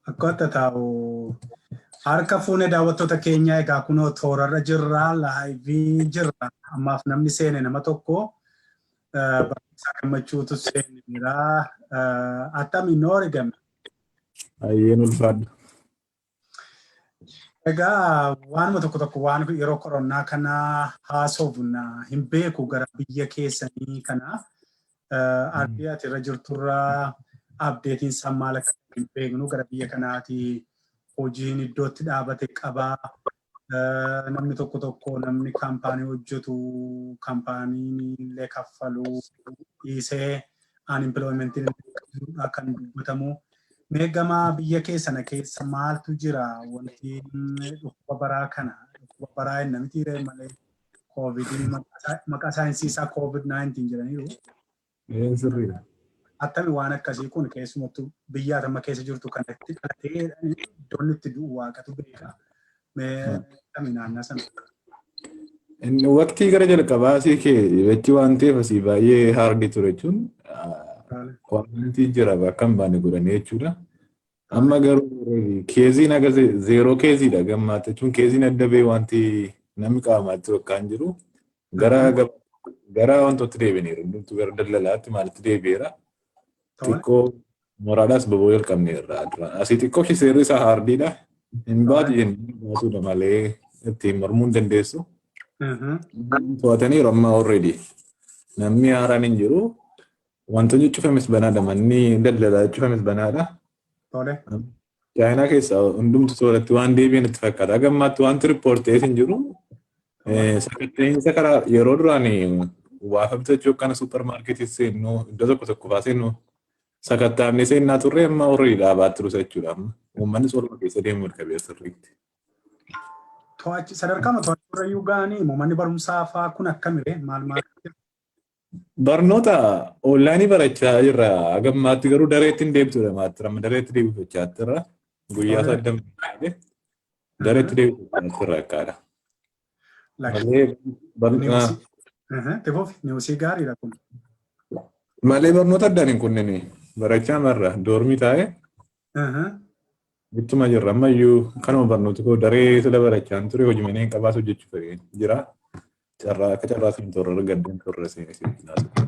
Akka adda taa'u harka fuune daawwattoota keenyaa, egaa kunoo toorarra jirra, live jirra. Ammaaf namni seene nama tokko, Barsiisaa Gammachuutu seeneera. Attami noori gamme? Baay'een ulfaadha. Egaa waanuma tokko tokko waan yeroo koronaa kana haasofna. Hin beeku, gara biyya keessanii kana ardii ati irra jirturraa updateiin isaa maal akka hin beeknu. Gara biyya kanaati hojiin iddootti dhaabate qabaa. Namni tokko tokko, namni kaampaanii hojjetu, kaampaaniin illee kaffaluu dhiisee unemploymentiin kan dubbatamu. Mee gama biyya keessana keessa maaltu jira? Wanti dhukkuba baraa kana, dhukkuba baraa hin namiti malee, koovidiin maqaa saayinsii isaa COVID-19 jedhaniiru. Een, sirriidha. Attami waan akkasii kun keessumattuu biyya amma keessa jirtu kanatti dhalatee iddoon itti du'u waaqatu beeka. Mee attami naannaa sana? Inni waqtii gara jalqabaa asii kee jechi waan ta'eef asii baay'ee hard ture jechuun wanti jira bakka hin baane godhanii jechuudha. Amma garuu caseiin aga zero caseiidha gammaatti jechuun, caseiin adda ba'ee wanti namni qaamaatti bakka hin jiru. Gara gara wantooti deebineera, hundumtuu gara daldalaatti maalitti deebi'eera. Xiqqoo mooraadhaas boboo jalqabneerra duraan. Asii xiqqoo ishee seerri isaa hardiidha. Hin baatu jennee baasuudha malee ittiin mormuu hin dandeessu. To'ataniiru amma already. Namni haaraan hin jiru. Wantoonni cufames banaadha. Manni daldalaa cufames banaadha. Chaayinaa keessa hundumtu to'atti waan deebi'an itti fakkaata. Haga ammaatti wanti report ta'es hin jiru. Sakatta'insa karaa yeroo duraan waa bitachuu akkana suuparmaarkeetii seennu, iddoo tokko tokko faa seennu, sakatta'amnee seennaa turre, amma already dhaabaa turus jechuudha. Amma uummanni sooruma keessa deemuu jalqabee sirriitti. To'achi sadarkaa to'achuu irra ga'anii manni barumsaa fa'aa kun akkamire, maal maal? Barnoota online barachaa jirra. Haga ammaatti garuu dareetti hin deebituudha maatti. Amma dareetti deebifachaa jirra. Guyyaa saddam dareetti deebifachaa jirra akkaadha. Malee Tifuuf newsii gaariidha kun. Malee barnoota addaan hin kunneen barachaa marra dormii taa'ee ittuma jirra. Ammayyuu kanuma barnoota koo daree sila barachaa ture, hojii maneen qabaas hojjechuu fedhee jira. Carraa akka carraa siin torra argadeen torra seenee sitti naasuu.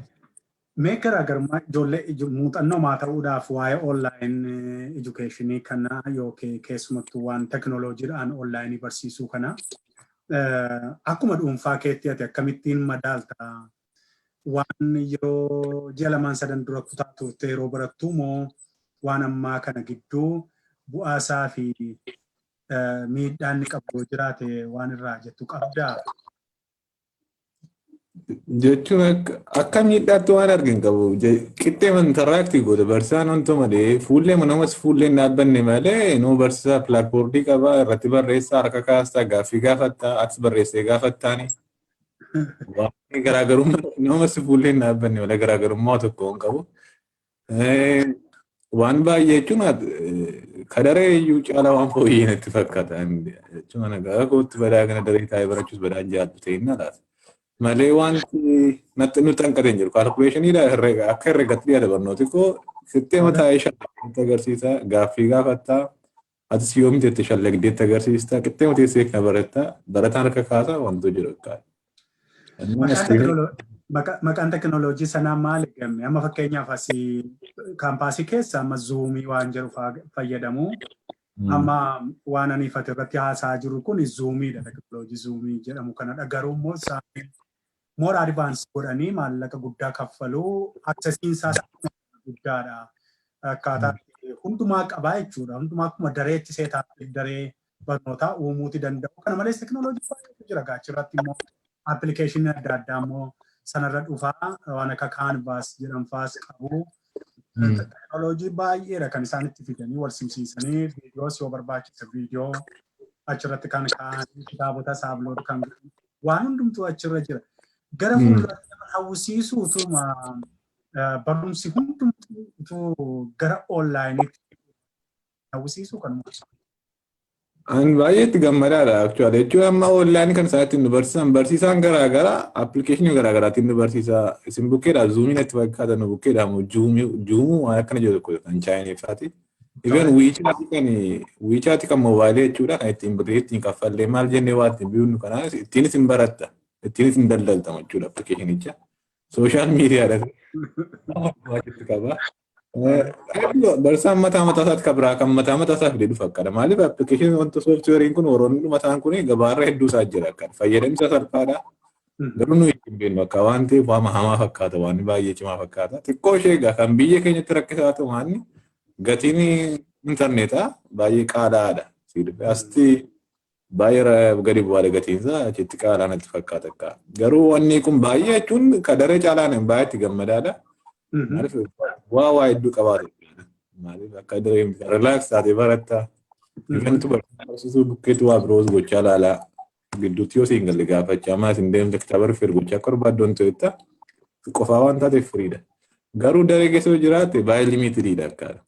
Mee garaagarummaa ijoollee muuxannoo maa ta'uudhaaf waa'ee online educationii kana yookiin keessumattuu waan teknooloojiidhaan onlineii barsiisuu kana akkuma dhuunfaa keetti ati akkamittiin madaalta? Waan yeroo ji'a lamaan sadan dura kutaa turte yeroo barattu moo waan ammaa kana gidduu bu'aa isaa fi miidhaan inni qabu yoo jiraate waan irraa jettu qabdaa? Jechuun akka miidhaatti waan argin qabu. Qixxee interact godha barsiisaan wanta malee, fuullee namas fuullee hin dhaabbanne malee, nuu barsiisaa blackboardii qabaa, irratti barreessaa, harka kaastaa, gaaffii gaafattaa, atis barreessee gaafattaani. Waan garaagarummaa namas fuullee hin dhaabbanne malee garaagarummaa tokko hin qabu. Waan baay'ee jechuun kadaree iyyuu caalaa waan fooyyee natti fakkaata. Jechuun ana gara kootti badaa kana daree taa'ee barachuus badaan jaallu ta'inna laata. Malee wanti natti nutti hanqate hin jiru. Calculationiidha, herrega akka herregatti dhiyaata barnooti koo, sittee mataa ishee agarsiisa, gaaffii gaafattaa, atis yoo miti itti shallagdeetti agarsiista, qixxee mateessee kana barattaa, barataan harka kaasaa wantoota jiru akka. Maqaan teknooloojii sanaa maali gamme? Amma fakkeenyaaf asii campusii keessa amma Zoomii waan jedhu fayyadamu. Amma waan ani ifate irratti haasa'aa jiru kun Zoomiidha. Teknooloojii Zoomii jedhamu kanadha. Garuu immoo isaan more advance godhanii maallaqa guddaa kaffaluu, accessiin isaas guddaadha. Akkaataa hundumaa qabaa jechuudha. Hundumaa akkuma dareetti setupii daree barnootaa uumuuti danda'u. Kana malees teknooloojii baay'eetu jira. Gaachirratti immoo applicationii adda addaa immoo sanarra dhufaa, waan akka Canvas jedhan faas qabu. Teknooloojii baay'eedha kan isaan itti fidanii wal simsiisanii, viidiyoos yoo barbaachise viidiyoo achirratti kan kaa'anii, kitaabota isaa upload kan waan hundumtuu achirra jira. Gara fuulduraatti nama hawwisiisuu utuma barumsi hundumtuu utuu gara onlineiitti hawwisiisuu kanuma. An baay'ee itti gammadaadha actually. Jechuun amma online kan isaan ittiin nu barsiisan, barsiisaan garaagaraa applicationii garaagaraatiin nu barsiisa. Isin bukkeedha Zoomiin itti fakkaata, nu bukkeedha moo Zoomuu waan akkana jedhu tokko kan Chaayiniifaati. Even WeChat kan moobaayilii jechuudha, kan ittiin birrii ittiin kaffallee maal jennee waa ittiin biyyoonni kanaas ittiin isin baratta, ittiin isin daldaltama jechuudha applicationicha. Social mediadha. Qaba. Barsaan mataa mataa isaatti kan biraa kan mataa mataa isaa fidee dhufa akkana. Maaliif applicationii wanta softwareiin kun warroonni mataan kun gabaarra hedduu isaa jira akkana. Fayyadamsa salphaadha. Garuu nuyi hin beeknu akka waan ta'eef waan hamaa fakkaata, waan baay'ee cimaa fakkaata. Xiqqoo ishee egaa kan biyya keenyatti rakkisaa ta'u waan gatiin intarneetaa baay'ee qaalaadha. Asti baay'ee gadi bu'aadha gatiinsaa, achitti qaalaa natti fakkaata akka. Garuu wanni kun baay'ee jechuun kadaree caalaan baay'ee itti gammadaadha. Maaliif waa hedduu qabaatu. Maaliif akka daree relax taatee baratta. Eventu barsiisuu bukkeetu waa biroos gochaa laalaa. Gidduutti yoo siin galle gaafachaa maas hin deemte, kitaaba refer gochaa akka barbaaddu ta'etta qofaa waan taateef firiidha. Garuu daree keessa yoo jiraatte baay'ee limitediidha akkaadha.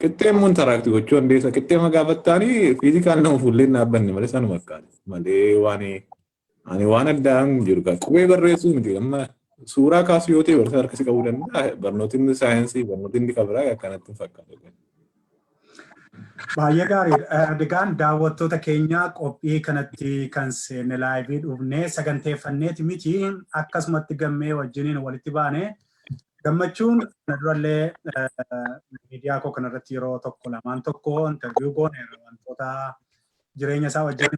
Qixxee immoo interact gochuu dandeessa. Qixxee ma gaafattaanii physical nama fuulleen dhaabbanne malee sanuma akkaadha. Malee waan ani waan addaa hin jiru. Qubee barreessuu miti, amma suuraa kaasuu yoo ta'e barsiisa harkasi qabuu danda'a. Barnootni saayinsii, barnootni kabiraa akkanatti hin fakkaatu. Baay'ee gaariidha. Egaan daawwattoota keenya, qophii kanatti kan seenne live dhufnee saganteeffanneeti miti, akkasumatti Gammee wajjiniin walitti baane. Gammachuun kana durallee miidiyaa koo kanarratti yeroo tokko lamaan tokko interview gooneerra, wantoota jireenya isaa wajjin.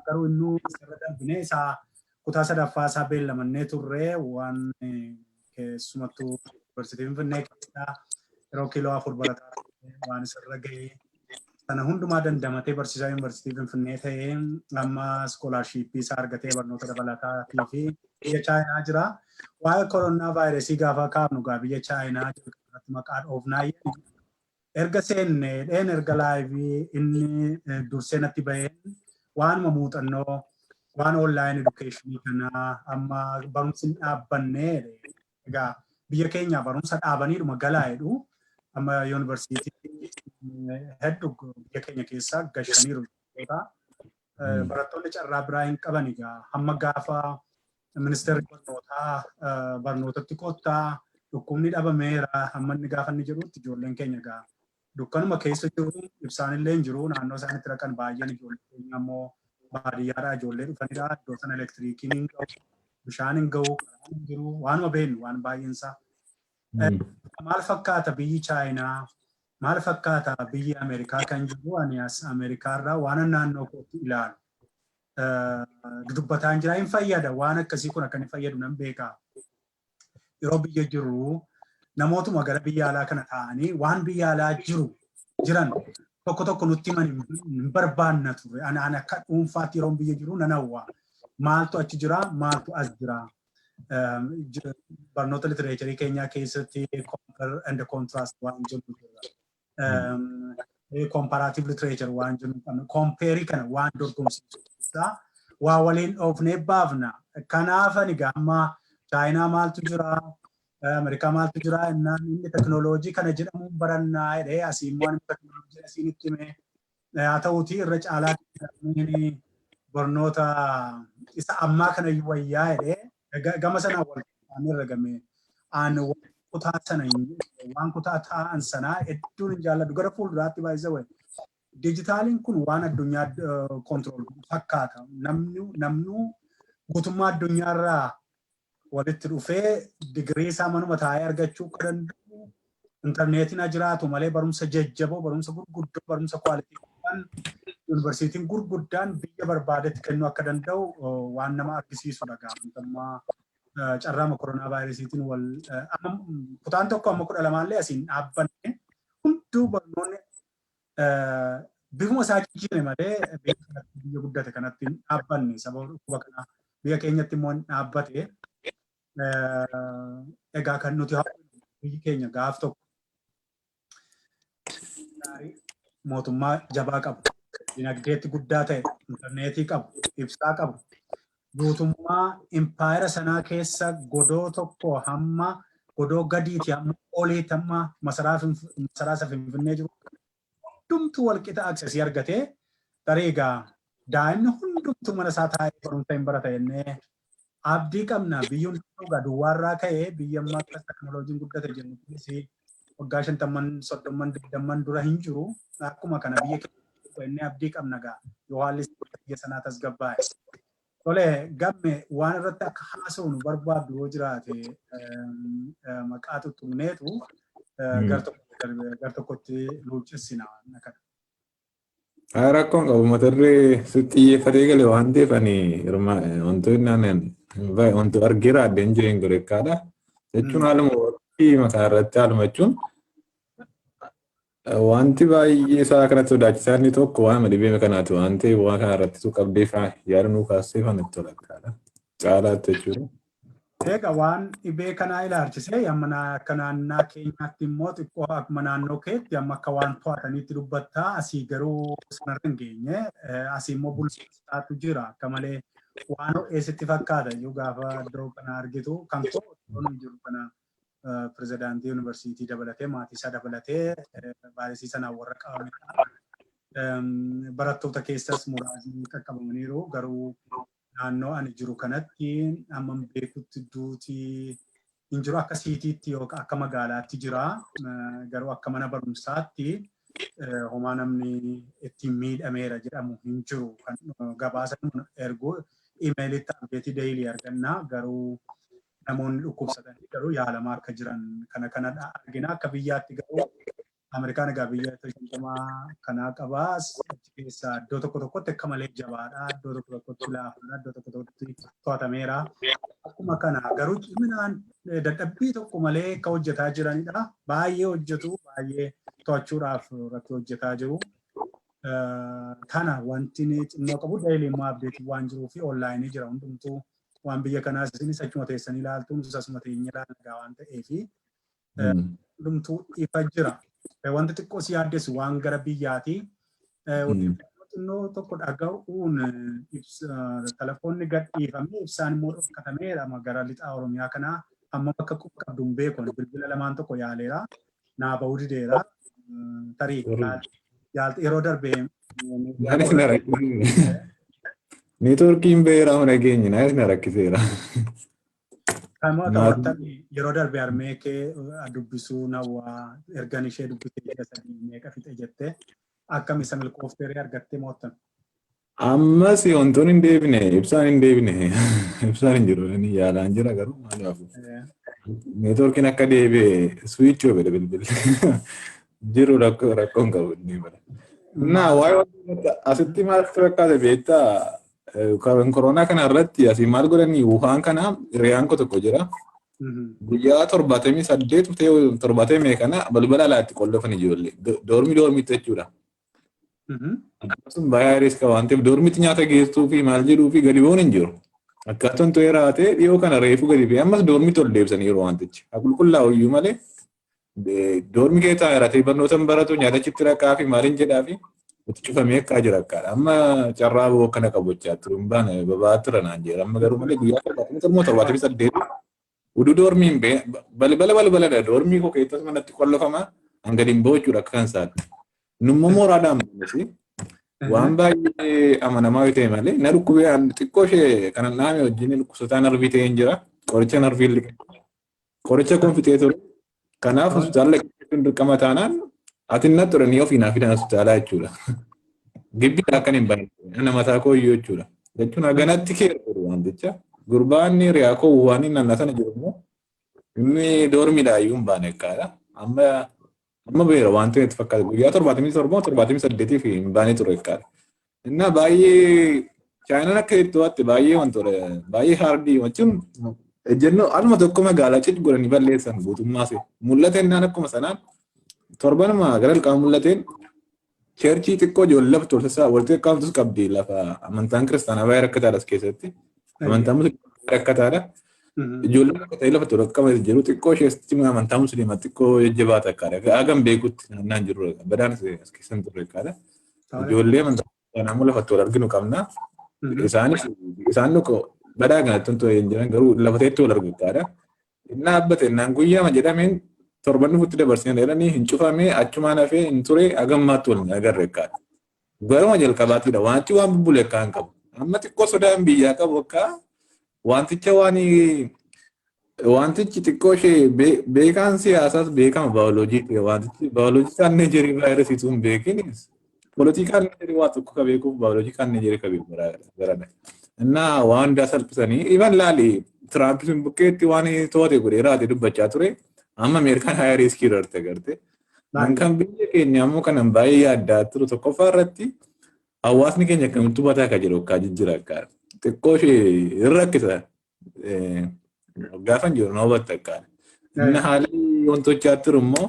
Garuu innuu sirra darbinee isaa kutaa sadaffaa isaa beellamannee turre, waan keessumattuu Yuunivarsiitii Finfinnee keessaa yeroo kiiloo 4 barataa waan isarra ga'ee sana hundumaa dandamatee barsiisaa Yuunivarsiitii Finfinnee ta'ee amma scholarshipii isaa argatee barnoota dabalataa fi biyya Chaayinaa jira. Waa'ee koronaa vaayirasii gaafa kaafnu gaa biyya Chaayinaa irratti maqaa dhoofnaa erga seenne dheen erga live inni dursee natti baheen waanuma muuxannoo waan online educationii kanaa amma barumsi hin dhaabbanne. Egaa biyya keenya barumsa dhaabaniidhuma galaa jedhu, amma yuunivarsiitii hedduu biyya keenya keessa gashaniiru. Barattoonni carraa biraa hin qaban egaa hamma gaafa ministeerri barnootaa barnootatti kottaa, dhukkubni dhabameera, hamma inni gaafa inni jedhutti ijoolleen keenya egaa dukkanuma keessa jiru, ibsaan illee hin jiru naannoo isaanitti dhaqan. Baay'een ijoollee keenya immoo baadiyyaadhaa ijoollee dhufanidha. Iddoo sana elektiriikiin hin ga'u, bishaan hin ga'u, karaan hin jiru, waanuma beeknu waan baay'een isaa. Maal fakkaata biyyi Chaayinaa? Maal fakkaata biyyi Ameerikaa kan jiru? Ani as Ameerikaarraa waan naannoo kootti ilaalu dubbataan jira, hin fayyada. Waan akkasii kun akka inni fayyadu nan beeka. Yeroo biyya jirru namootuma gara biyya alaa kana taa'anii waan biyya alaa jiru jiran tokko tokko nutti himan hin barbaanna ture. Ani akka dhuunfaatti yeroo biyya jiru nan hawwa. Maaltu achi jira? Maaltu as jira? Barnoota literatureii keenyaa keessatti compare and contrast waan jennu jira. Comparative literature waan jennu qabna. Compareii kana waan dorgomsiisu waa waliin dhoofnee baafna. Kanaaf ani amma Chaayinaa maaltu jira? Ameerikaa maaltu jira? Innaan inni teknooloojii kana jedhamuun barannaa jedhee, asii immoo ani teknooloojii asiin itti hime. Haa ta'uutii irra caalaa barnoota isa ammaa kana wayyaa jedhee gama sanaan wal irra game. Aan kutaa sana waan kutaa taa'an sanaa hedduun hin jaalladhu. Gara fuulduraatti baay'isa wayi. Dijitaaliin kun waan addunyaa control fakkaata. Namni guutummaa addunyaarraa walitti dhufee digirii isaa manuma taa'ee argachuu akka danda'u, intarneetiin jiraatu malee barumsa jajjaboo, barumsa gurguddoo, barumsa quality qaban yuunivarsiitiin gurguddaan biyya barbaadetti kennuu akka danda'u waan nama argisiisudha gaafatammaa carraama koronaa vaayirasiitiin wal amma kutaan tokko amma 12llee asiin dhaabbanne hunduu barnoonni bifuma isaa jijjiire malee biyya guddate kanatti hin dhaabbanne. Sababa dhukkuba kanaa biyya keenyatti immoo hin dhaabbate. Egaa kan nuti biyyi keenya gaaf tokko mootummaa jabaa qabu, dinagdeetti guddaa ta'e, intarneetii qabu, ibsaa qabu, guutummaa impaayera sanaa keessa godoo tokko hamma godoo gadiiti hamma oliitti hamma masaraa isa Finfinnee jiru hundumtuu walqixa accessii argatee, tarii egaa daa'imni hundumtuu mana isaa taa'ee barumsa hin barata jennee abdii qabna. Biyyi hundumtuu egaa duwwaarraa ka'ee biyya amma akka teknooloojiin guddate jennu kunis Waggaa 50, 30, 20 dura hin jiru. Akkuma kana biyya keenya inni abdii qabna gaa yoo haalli biyya sanaa tasgabbaa'e. Tole Gamme, waan irratti akka haasa'u nu barbaaddu yoo jiraate, maqaa tuttuqneetu gar tokkotti luuccessina kana. Rakkoon qabu, mata duree sitti xiyyeeffatee gale waan ta'eef ani wantoonni wantoota argeera addeen jireen godhekkaadha. Jechuun haaluma waqtii mataa irratti haaluma jechuun wanti baay'ee isaa kanatti sodaachisaa inni tokko waan dhibee kanaati waan ta'eef, waan kana irratti qabdee yaada nuu kaastee fan itti tola. Caalaatti jechuudha. Egaa waan dhibee kanaa ilaalchisee amma akka naannaa keenyaatti immoo xiqqoo akkuma naannoo keetti amma akka waan to'ataniitti dubbattaa, asii garuu sanarra hin geenye. Asii immoo bulchiinsaatu jira, akka malee waan ho'ee sitti fakkaata iyyuu gaafa iddoo kana argitu. Kan koo iddoo jiru kana pirezidaantii yuunivarsiitii dabalatee, maatii isaa dabalatee vaayirasii sanaan warra qabamedha. Barattoota keessas muraasni qaqqabamaniiru, garuu naannoo ani jiru kanatti amma beekutti duuti hin jiru. Akka cityitti yookaan akka magaalaatti jira, garuu akka mana barumsaatti homaa namni ittiin miidhameera jedhamu hin jiru. Kan gabaasa ergu emailitti update daily arganna, garuu namoonni dhukkubsatanii garuu yaalamaa akka jiran kana kanadha argina. Akka biyyaatti garuu Ameerikaan egaa biyya 50 kanaa qabaa. Achi keessaa iddoo tokko tokkotti akka malee jabaadha. Iddoo tokko tokkotti laafaadha. Iddoo tokko tokkotti to'atameera. Akkuma kana garuu ciminaan dadhabbii tokko malee akka hojjetaa jiranidha. Baay'ee hojjetu, baay'ee to'achuudhaaf irratti hojjetaa jiru. Kana wanti xinnoo qabu daily immoo update waan jiruu fi online jira hundumtuu. Waan biyya kanaas isinis achuma teessanii ilaaltu, nus asuma teenyee ilaalla waan ta'eefi hundumtuu ifa jira. Wanti xiqqoo si yaaddessu waan gara biyyaati. Xinnoo tokko dhaga'uun telefoonni gad dhiifamee, ibsaan immoo dhorkatameera gara lixaa Oromiyaa kanaa. Hammam akka quba qabdu hin beeku. Bilbila lamaan tokko yaaleera. Naa ba'uu dideera. Tarii yeroo darbee. Anis na rakkiseera. Networkiin beeraa mana keenya anis na rakkiseera. Yeroo darbe harmee kee dubbisuu nawwaa ergan ishee dubbisee ji'a 3 meeqa fixe jettee, akkam isa milkoofteeree argattee moottan? Ammas wantoonni hin deebine, ibsaan hin deebine, ibsaan hin jiru, inni yaalaan jira garuu maal yaafu. Networkiin akka deebi'e switch godhe bilbilli. Jiru rakkoo rakkoon qabu inni bara. Naa waa'ee wanti asitti maal fakkaate beektaa? Koronaa kana irratti asii maal godhanii, Wuhaan kana hiriyaan koo tokko jira. Guyyaa 78 ta'e 70 kana balbala alaatti qollofan ijoollee. Dormii dormiitti jechuudha. Akkasuma baay'ee risk waan ta'eef dormiitti nyaata geessuu fi maal jedhuu fi gadi bu'uun hin jiru. Akkasumas to'ee raatee dhiyoo kana reefu gadi bu'ee ammas dormiitti ol deebisanii yeroo wantichi. Haa qulqullaa'u iyyuu malee dormii kee taa'ee raatee barnoota hin baratu, nyaata achitti raqqaa fi maaliin jedhaa fi itti cufamee akkaa jira akkaadha. Amma carraa boo akkana qabu jechaa ture, hin baane baba'aa tura naan jedha. Amma garuu malee guyyaa 77, 78 uduu dormiin balbala balbaladha. Dormii koo keessas manatti qollofama, hanga hin bahu jechuudha akka kan isaatti. Nummoo mooraadhaan baanesi waan baay'ee amanamaa yoo ta'e malee na dhukkubee xiqqoo ishee kanan dhaame wajjin dhukkubsataa narvii ta'een jira. Qoricha narvii qoricha kun fixee ture. Kanaaf hospitaala dhaquu dirqama taanaan ati na ture ni ofii naa fidan hospitaalaa jechuudha. Gibbiidha akkan hin baay'ee ana mataa koo iyyuu jechuudha. Jechuun haganatti kee godhu wanticha. Gurbaan riyaa koo waan inni naannaa sana jiru immoo inni dormiidhaa iyyuu hin baane akkaadha. Amma amma beera waan ta'eef fakkaata, guyyaa 77, 78 fi hin baane ture akkaadha. Innaa baay'ee Chaayinaan akka jettu waatte baay'ee wantoota baay'ee hard jechuun ejjennoo aluma tokko magaalaa cid godhanii balleessan guutummaas mul'ate. Innaan akkuma sanaan torbanuma gara ilqaa mul'ateen churchii xiqqoo ijoollee lafa tolsasaa walitti qaqqabtus qabdi, lafa amantaan kiristaanaa baay'ee rakkataadha as keessatti. Amantaan musliimaa baay'ee rakkataadha. Ijoolleen akka ta'e lafa tolsa qabate jiru, xiqqoo isheetti amantaa musliimaa xiqqoo jajjabaata akkaadha. Hagam beekutti naannaan jiru badaan as keessan turre akkaadha. Ijoollee amantaa kiristaanaa immoo lafa wal arginu qabna. Isaanis isaan tokko badaa kanatti wantoota hin jiran garuu lafa ta'etti wal argu akkaadha. Inni dhaabbate naan guyyaama jedhameen torban dhufutti dabarsine jedhanii hin cufamee achumaan hafee hin ture, hagammaatti wal hin agarre akkaadha. Garuma jalqabaatiidha. Wanti waan bubbule akka hin qabu. Amma xiqqoo sodaan biyyaa qabu akka wanticha waan Wantichi xiqqoo ishee beekaan siyaasaas beekama baayoloojii ta'e, wantichi biological nature vaayirasii tun beekinis political nature waa tokko ka beekuuf biological nature ka beeku garadha. Innaa waan hundaa salphisanii even laali, Tiraamp sun bukkeetti waan to'ate godhee raate dubbachaa ture, amma Ameerikaan high risk irratti agarte. Kan biyya keenya ammoo kanan baay'ee yaaddaa turu, tokkoffaa irratti hawaasni keenya akkamitti hubataa akka jiru akka jijjiira akka xiqqoo ishee hin rakkisa. Gaafan jiru na hubatta akka. Inni haalli wantochaa turu immoo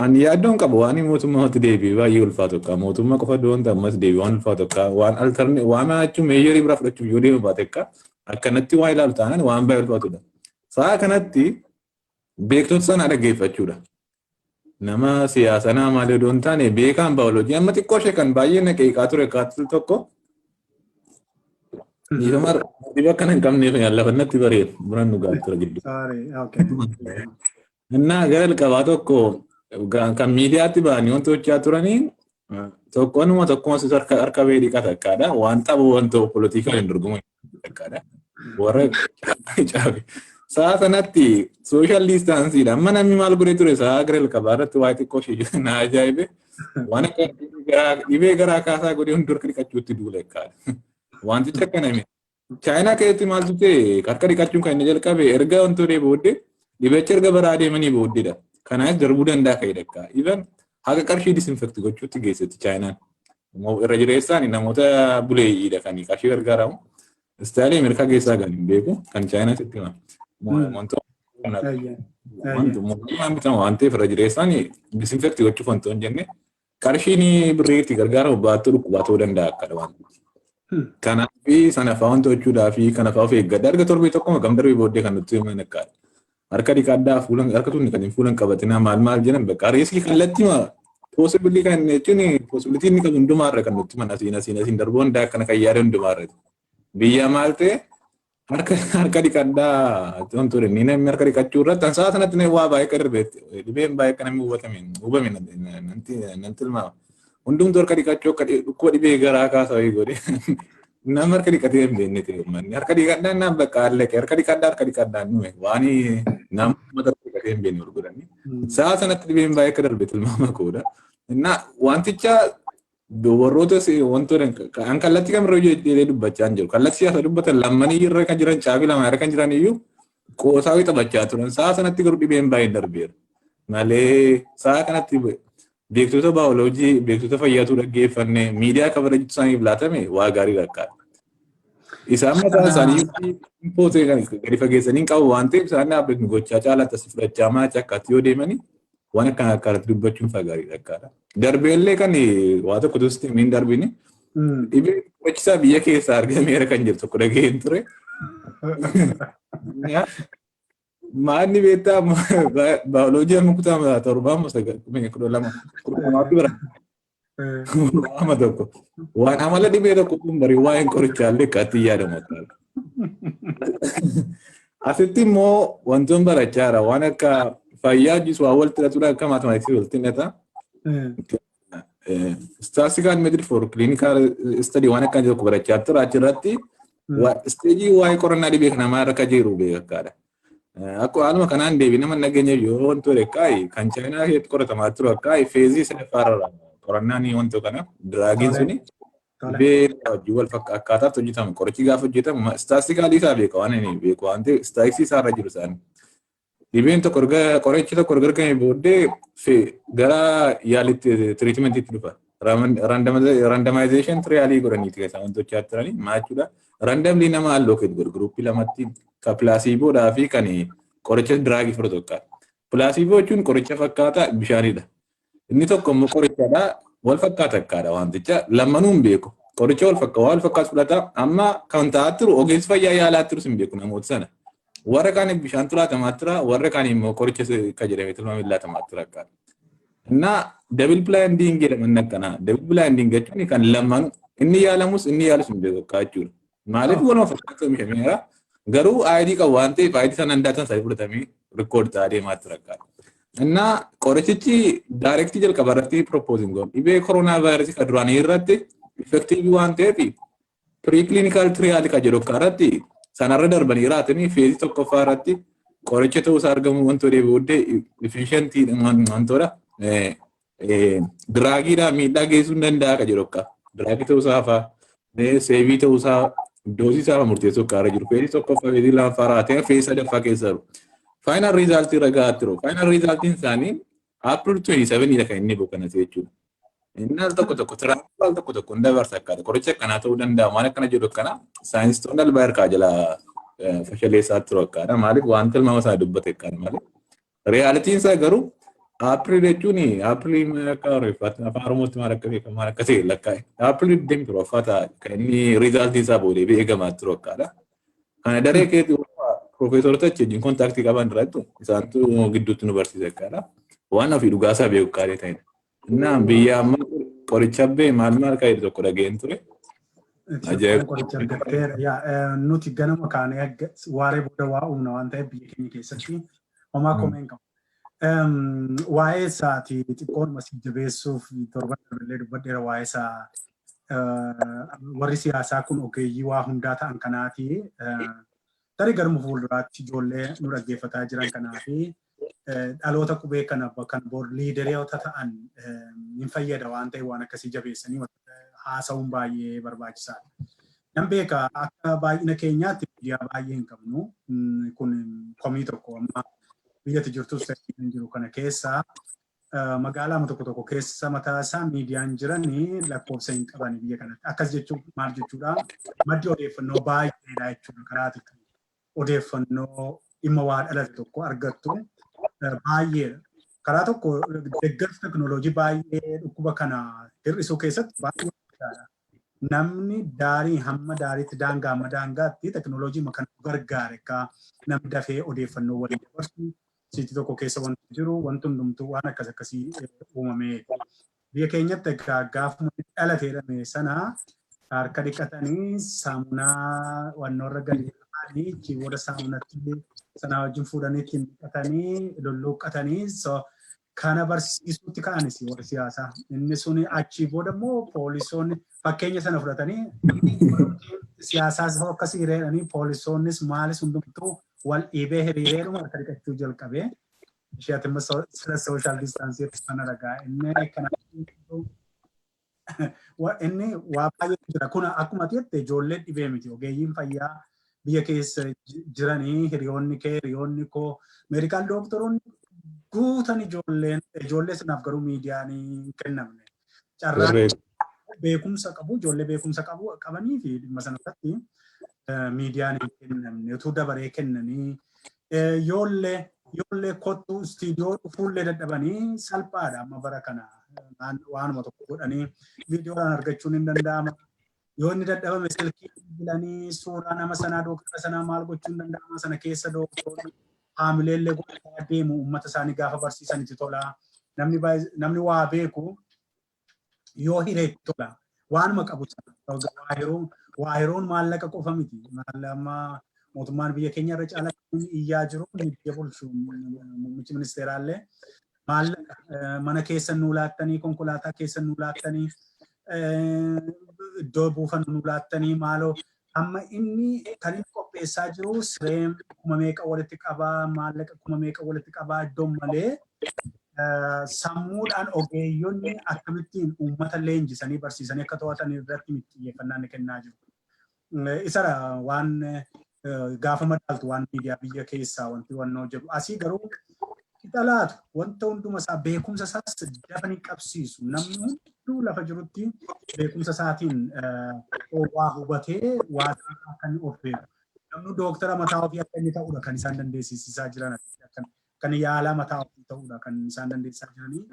ani yaaddoon qabu waan mootummaatti deebi'ee baay'ee ulfaatu akka mootummaa qofa doonta ammas deebi'ee waan ulfaatu akka waan alternate waan jechuun measure biraa fudhachuuf yoo deemu baate akka akkanatti waa ilaalu taanaan waan baay'ee ulfaatudha. Sa'a kanatti beektota sana dhaggeeffachuudha. Nama siyaasaa nama malee odoo hin taane beekaan baayoloojii amma xiqqoo ishee kan baay'ee na qeeqaa ture kaatti tokko dhiifama dhiba akkana hin qabneef lafa natti bareedu buna dhugaa ture gidduu. Sorry, okay. Innaa gara jalqabaa tokko kan miidiyaatti ba'anii wanti hojjechaa turanii tokko tokkuma harka harka bee dhiqata akkaadha. Waan taphu wanta polotikaa hin dorgomu akkaadha. Warra caabe. Sa'a sanatti social distanceiidha. Amma namni maal godhee ture sa'a gara jalqabaa irratti waa'ee xiqqoo ishee na ajaa'ibe. Waan akka dhibee garaa kaasaa godhee hundi harka dhiqachuutti duula akkaadha. Wantichi akkana miti. Chaayinaa keessatti maaltu ta'e, harka dhiqachuun kan inni jalqabe erga wantoota booddee dhibecha erga baraa deemanii booddeedha. Kanaaf darbuu danda'a ka'e dakka. Even haga qarshii disinfect gochuutti geessetti Chaayinaan. Irra jireessaan namoota buleeyyiidha kan qarshii gargaaramu. Style Ameerikaa keessaa kan hin beeku kan Chaayinaa sitti hima. Wantoota mootummaan bitamu waan ta'eef irra jireessaan disinfect gochuuf wantoota hin jenne qarshiin birrii itti gargaaramu baattuu dhukkubaa ta'uu danda'a akkadha waan. Kanaaf sana fa'aa wanta gochuudhaa fi kana fa'aa of eeggadha. Erga torbee tokko kam darbee booddee kan nutti himan akkaadha. Harka dhiqadhaa, fuula harka tun kan fuula hin qabatinaa, maal maal jedhan, bakka risk kallattii possibility kan jechuun possibility inni qabu hundumaarra kan nutti himan, asiin asiin asiin darbuu hundaa akkana kan yaada hundumaarra. Biyya maal ta'e, harka dhiqadhaa wantoota inni namni harka dhiqachuu irratti sa'a sanatti waa baay'ee akka darbe dhibeen baay'ee akka namni hubatame hubame nan tilmaama. Hundumtuu harka dhiqachuu akka dhukkuba dhibee garaa kaasaa wayii godhe nama harka dhiqatee hin beekne ta'e uummanni harka dhiqadhaan naan bakka allaqe harka dhiqadhaa harka dhiqadhaan dhume waan nama uummata harka dhiqatee hin beekne gurguranii. Sa'a sanatti dhibeen baay'ee akka darbe tilmaama koodha. Innaa wanticha warroota wantoota kan kallattii kamirra jedhee dubbachaa hin jiru. Kallattii siyaasa dubbatan lammanii irra kan jiran caabii lama irra kan jiran iyyuu qoosaa taphachaa turan. Sa'a sanatti garuu dhibeen baay'ee darbeera. Malee sa'a kanatti beektota baayoloojii, beektota fayyaatu dhaggeeffanne miidiyaa kabajatu isaaniif laatame waa gaarii rakkaata. Isaan mataa isaanii impootee kan gadi fageessanii hin qabu waan ta'eef isaan dhaabbatni gochaa caalaatti as fudhachaa maacha akkaatti yoo deemanii waan akkana akkaatti dubbachuun faa gaarii rakkaata. Darbeellee kan waa tokko tusti hin darbini. Dhibee dhukkubsataa biyya keessaa argameera kan jiru tokko dhageen ture. Maanni beektaa baayoloojii amma kutaa torbaa moo sagal 12 12tti bara. Amma tokko waan amala dhibee tokko kun barii waa'een qorichaallee akkaatti yaadamu akka. Asitti immoo wantoonni barachaa jira waan akka fayyaa hojii waa walitti hidhatudha, akka mathematics walitti hidhata. Statistical method for clinical study waan akka tokko barachaa tura, achirratti stage waa'ee qorannaa dhibee namaa irra akka jiru beekakaadha. Akka haaluma kanaan deebii nama nageenya yoo wantoota akkaayi kan Chaayinaa keessatti qoratamaa turu akkaayi phase sadaffaarra qorannaan wantoota kana drugiin suni dhibee wajjin wal akkaataatti hojjetamu, qorichi gaafa hojjetamu statistical isaa beeka waan inni beeku waan ta'eef statistics isaa irra jiru isaanii. Dhibeen tokko erga qorichi tokko erga argame booddee gara yaalitti treatmentiitti dhufa. Randomization trial godhaniiti kan isaan wantoota turanii maal jechuudha. Randomly nama allocate godhu group lamatti, kan placebodhaa fi kan qoricha drug fudhatu akka. Placebo jechuun qoricha fakkaataa bishaanidha. Inni tokko immoo qorichadha, wal fakkaata akkaadha, wanticha lammanuu hin beeku. Qoricha wal fakkaata wal fakkaatu fudhata, amma kan ta'aa turu ogeessi fayyaa yaalaa turus hin beeku namoota sana. Warra kaaniif bishaan laatamaa tura, warra kaan immoo qoricha akka jedhame tilmaame laatamaa tura akkaadha. Innaa double blinding jedhaman akkanaa. Double blinding jechuun kan lammanuu inni yaalamus inni yaalus hin beeku akka jechuudha. Maaliif waluma fakkaatu oomishameera, garuu ID qabu waan ta'eef ID sana datan isaanii fudhatamee record ta'aa deemaa tura akkaadha. Innaa qorichichi direct jalqaba irratti proposing goon dhibee koronaa vaayirasii kan duraanii irratti effective waan ta'eef preclinical trial kan jedhu akka irratti Sanarra darbanii raatanii phase tokkoffaa irratti qoricha ta'uusaa argamu wantoota booddee efficient wantoota drugiidhaa miidhaa geessuu hin danda'a ka jedhu akka drug ta'uusaa fa'aa, safe ta'uusaa, dose isaa fa'aa murteessuu akka irra jiru. Phase tokkoffaa, phase lammaffaa raatee phase sadaffaa keessa jiru. Final result irra gahaa jiru. Final resultiin isaanii April 27 dha kan inni boqonnate jechuudha. Inni al tokko tokko tiraansifaal tokko tokko hin dabarsa akkaata. Qoricha akkanaa ta'uu danda'a. Waan akkana jedhu akkana saayinsistoonni albaa harkaa jala fashaleessaa turu akkaadha. Maaliif waan tilmaama isaa dubbate akkaadha malee. Realityn isaa garuu April jechuun April akka Oromooffaatti, afaan Oromootti maal akka beekamu, maal akka ta'e lakkaa'e. April 27 ta'a kan inni resultiin isaa boodee eegamaa turu akkaadha. Kana daree keetti piroofeesoroota achi wajjin contact qaban irratti isaantu gidduutti nu barsiise akkaadha. Waan ofii dhugaasaa beeku kaalee ta'edha. Innaa biyya amma qoricha bee maal maal kan tokko dhageen ture. Itoophiyaan qoricha argatteera. Yaa, nuti ganama kaanee waaree booda waa uumna waan ta'eef biyya keenya keessatti homaa komee hin qabu. Waa'ee isaati xiqqoon si jabeessuuf torban darballee dubbadheera waa'ee isaa. Warri siyaasaa kun ogeeyyii waa hundaa ta'an kanaati. Tarii garuma fuulduraatti ijoollee nu dhaggeeffataa jiran kanaa fi dhaloota qubee kana kan bor leaderoota ta'an hin fayyada waan ta'eef waan akkasii jabeessanii haasa'uun baay'ee barbaachisaadha. Nan beeka, akka baay'ina keenyaatti miidiyaa baay'ee hin qabnu. Kun komii tokko amma biyyatti jirtus ta'e jiru kana keessa magaalaa tokko tokko keessa mataa isaa miidiyaan jiranii lakkoofsa hin qaban biyya kanatti. Akkas jechuun maal jechuudha? Maddi odeeffannoo baay'eedha jechuudha. Karaa odeeffannoo dhimma waa dhalate tokko argattu baay'eedha. Karaa tokko deeggarsa teknooloojii baay'ee dhukkuba kana hir'isuu keessatti baay'ee guddaadha. Namni daarii hamma daariitti, daangaa hamma daangaatti teknooloojii kana gargaare akka namni dafee odeeffannoo waliin dabarsu, city tokko keessa wanti jiru wanti hundumtuu waan akkas akkasii uumamee. Biyya keenyatti egaa gaafuma dhalate jedhame sana harka dhiqatanii saamunaa wannoorra gadi ta'anii booda saamunatti sanaa wajjin fuudhanii ittiin dhiqatanii lulluuqqatanii kana barsiisuutti ka'anis warri siyaasaa. Inni suni achii booda immoo poolisoonni fakkeenya sana fudhatanii siyaasaas akkasii hiriiranii, poolisoonnis maalis hundumtuu wal dhiibee hiriireedhuma harka dhiqachuu jalqabee. Ishee ati immoo sila social distance sana ragaa inni kana inni waa baay'eetu jira. Kun akkuma ati jette ijoollee dhibee miti. Ogeeyyiin fayyaa biyya keessa jiranii, hiriyoonni kee, hiriyoonni koo, medical doctoroonni guutan ijoolleen ijoollee sanaaf garuu miidiyaan hin kennamne. Carraa beekumsa qabu, ijoollee beekumsa qabu qabanii fi dhimma sana irratti miidiyaan hin kennamne. Utuu dabaree kennanii yoollee kottu istiidiyoo dhufuullee dadhabanii salphaadha. Amma bara kana waanuma tokko godhanii viidiyoodhaan argachuun hin danda'ama. Yoo inni dadhabame silkii bilbilanii suuraa nama sanaa, dooktara sanaa maal gochuun hin danda'ama. Sana keessa dooktaroonni haamileellee godhataa deemu, uummata isaanii gaafa barsiisan itti tola. Namni waa beeku yoo hiree itti tola. Waanuma qabu sana waa yeroon maallaqa qofa miti. Amma mootummaan biyya keenya irra caalaa iyyaa jiru, biyya bulchu muummichi ministeeraallee, maallaqa mana keessa nuu laattanii, konkolaataa keessa nuu laattanii, iddoo buufannu nuu laattanii maaloo. Amma inni kan inni qopheessaa jiru sireen meeqa walitti qabaa, maallaqa meeqa walitti qabaa iddoon malee, sammuudhaan ogeeyyonni akkamittiin uummata leenjisanii barsiisanii akka to'atan irratti xiyyeeffannaa inni kennaa jiru. Isara waan gaafa madaaltu waan miidiyaa biyya keessaa wanti wannoo jedhu asii garuu qixa wanta hunduma isaa beekumsa isaas dafanii qabsiisu. Namni hunduu lafa jirutti beekumsa isaatiin waa hubatee waa akka inni of beeku. Namni dooktara mataa ofii akka inni ta'udha kan isaan dandeessisiisaa jiran, kan yaalaa mataa ofii ta'udha kan isaan dandeessisaa jiranii.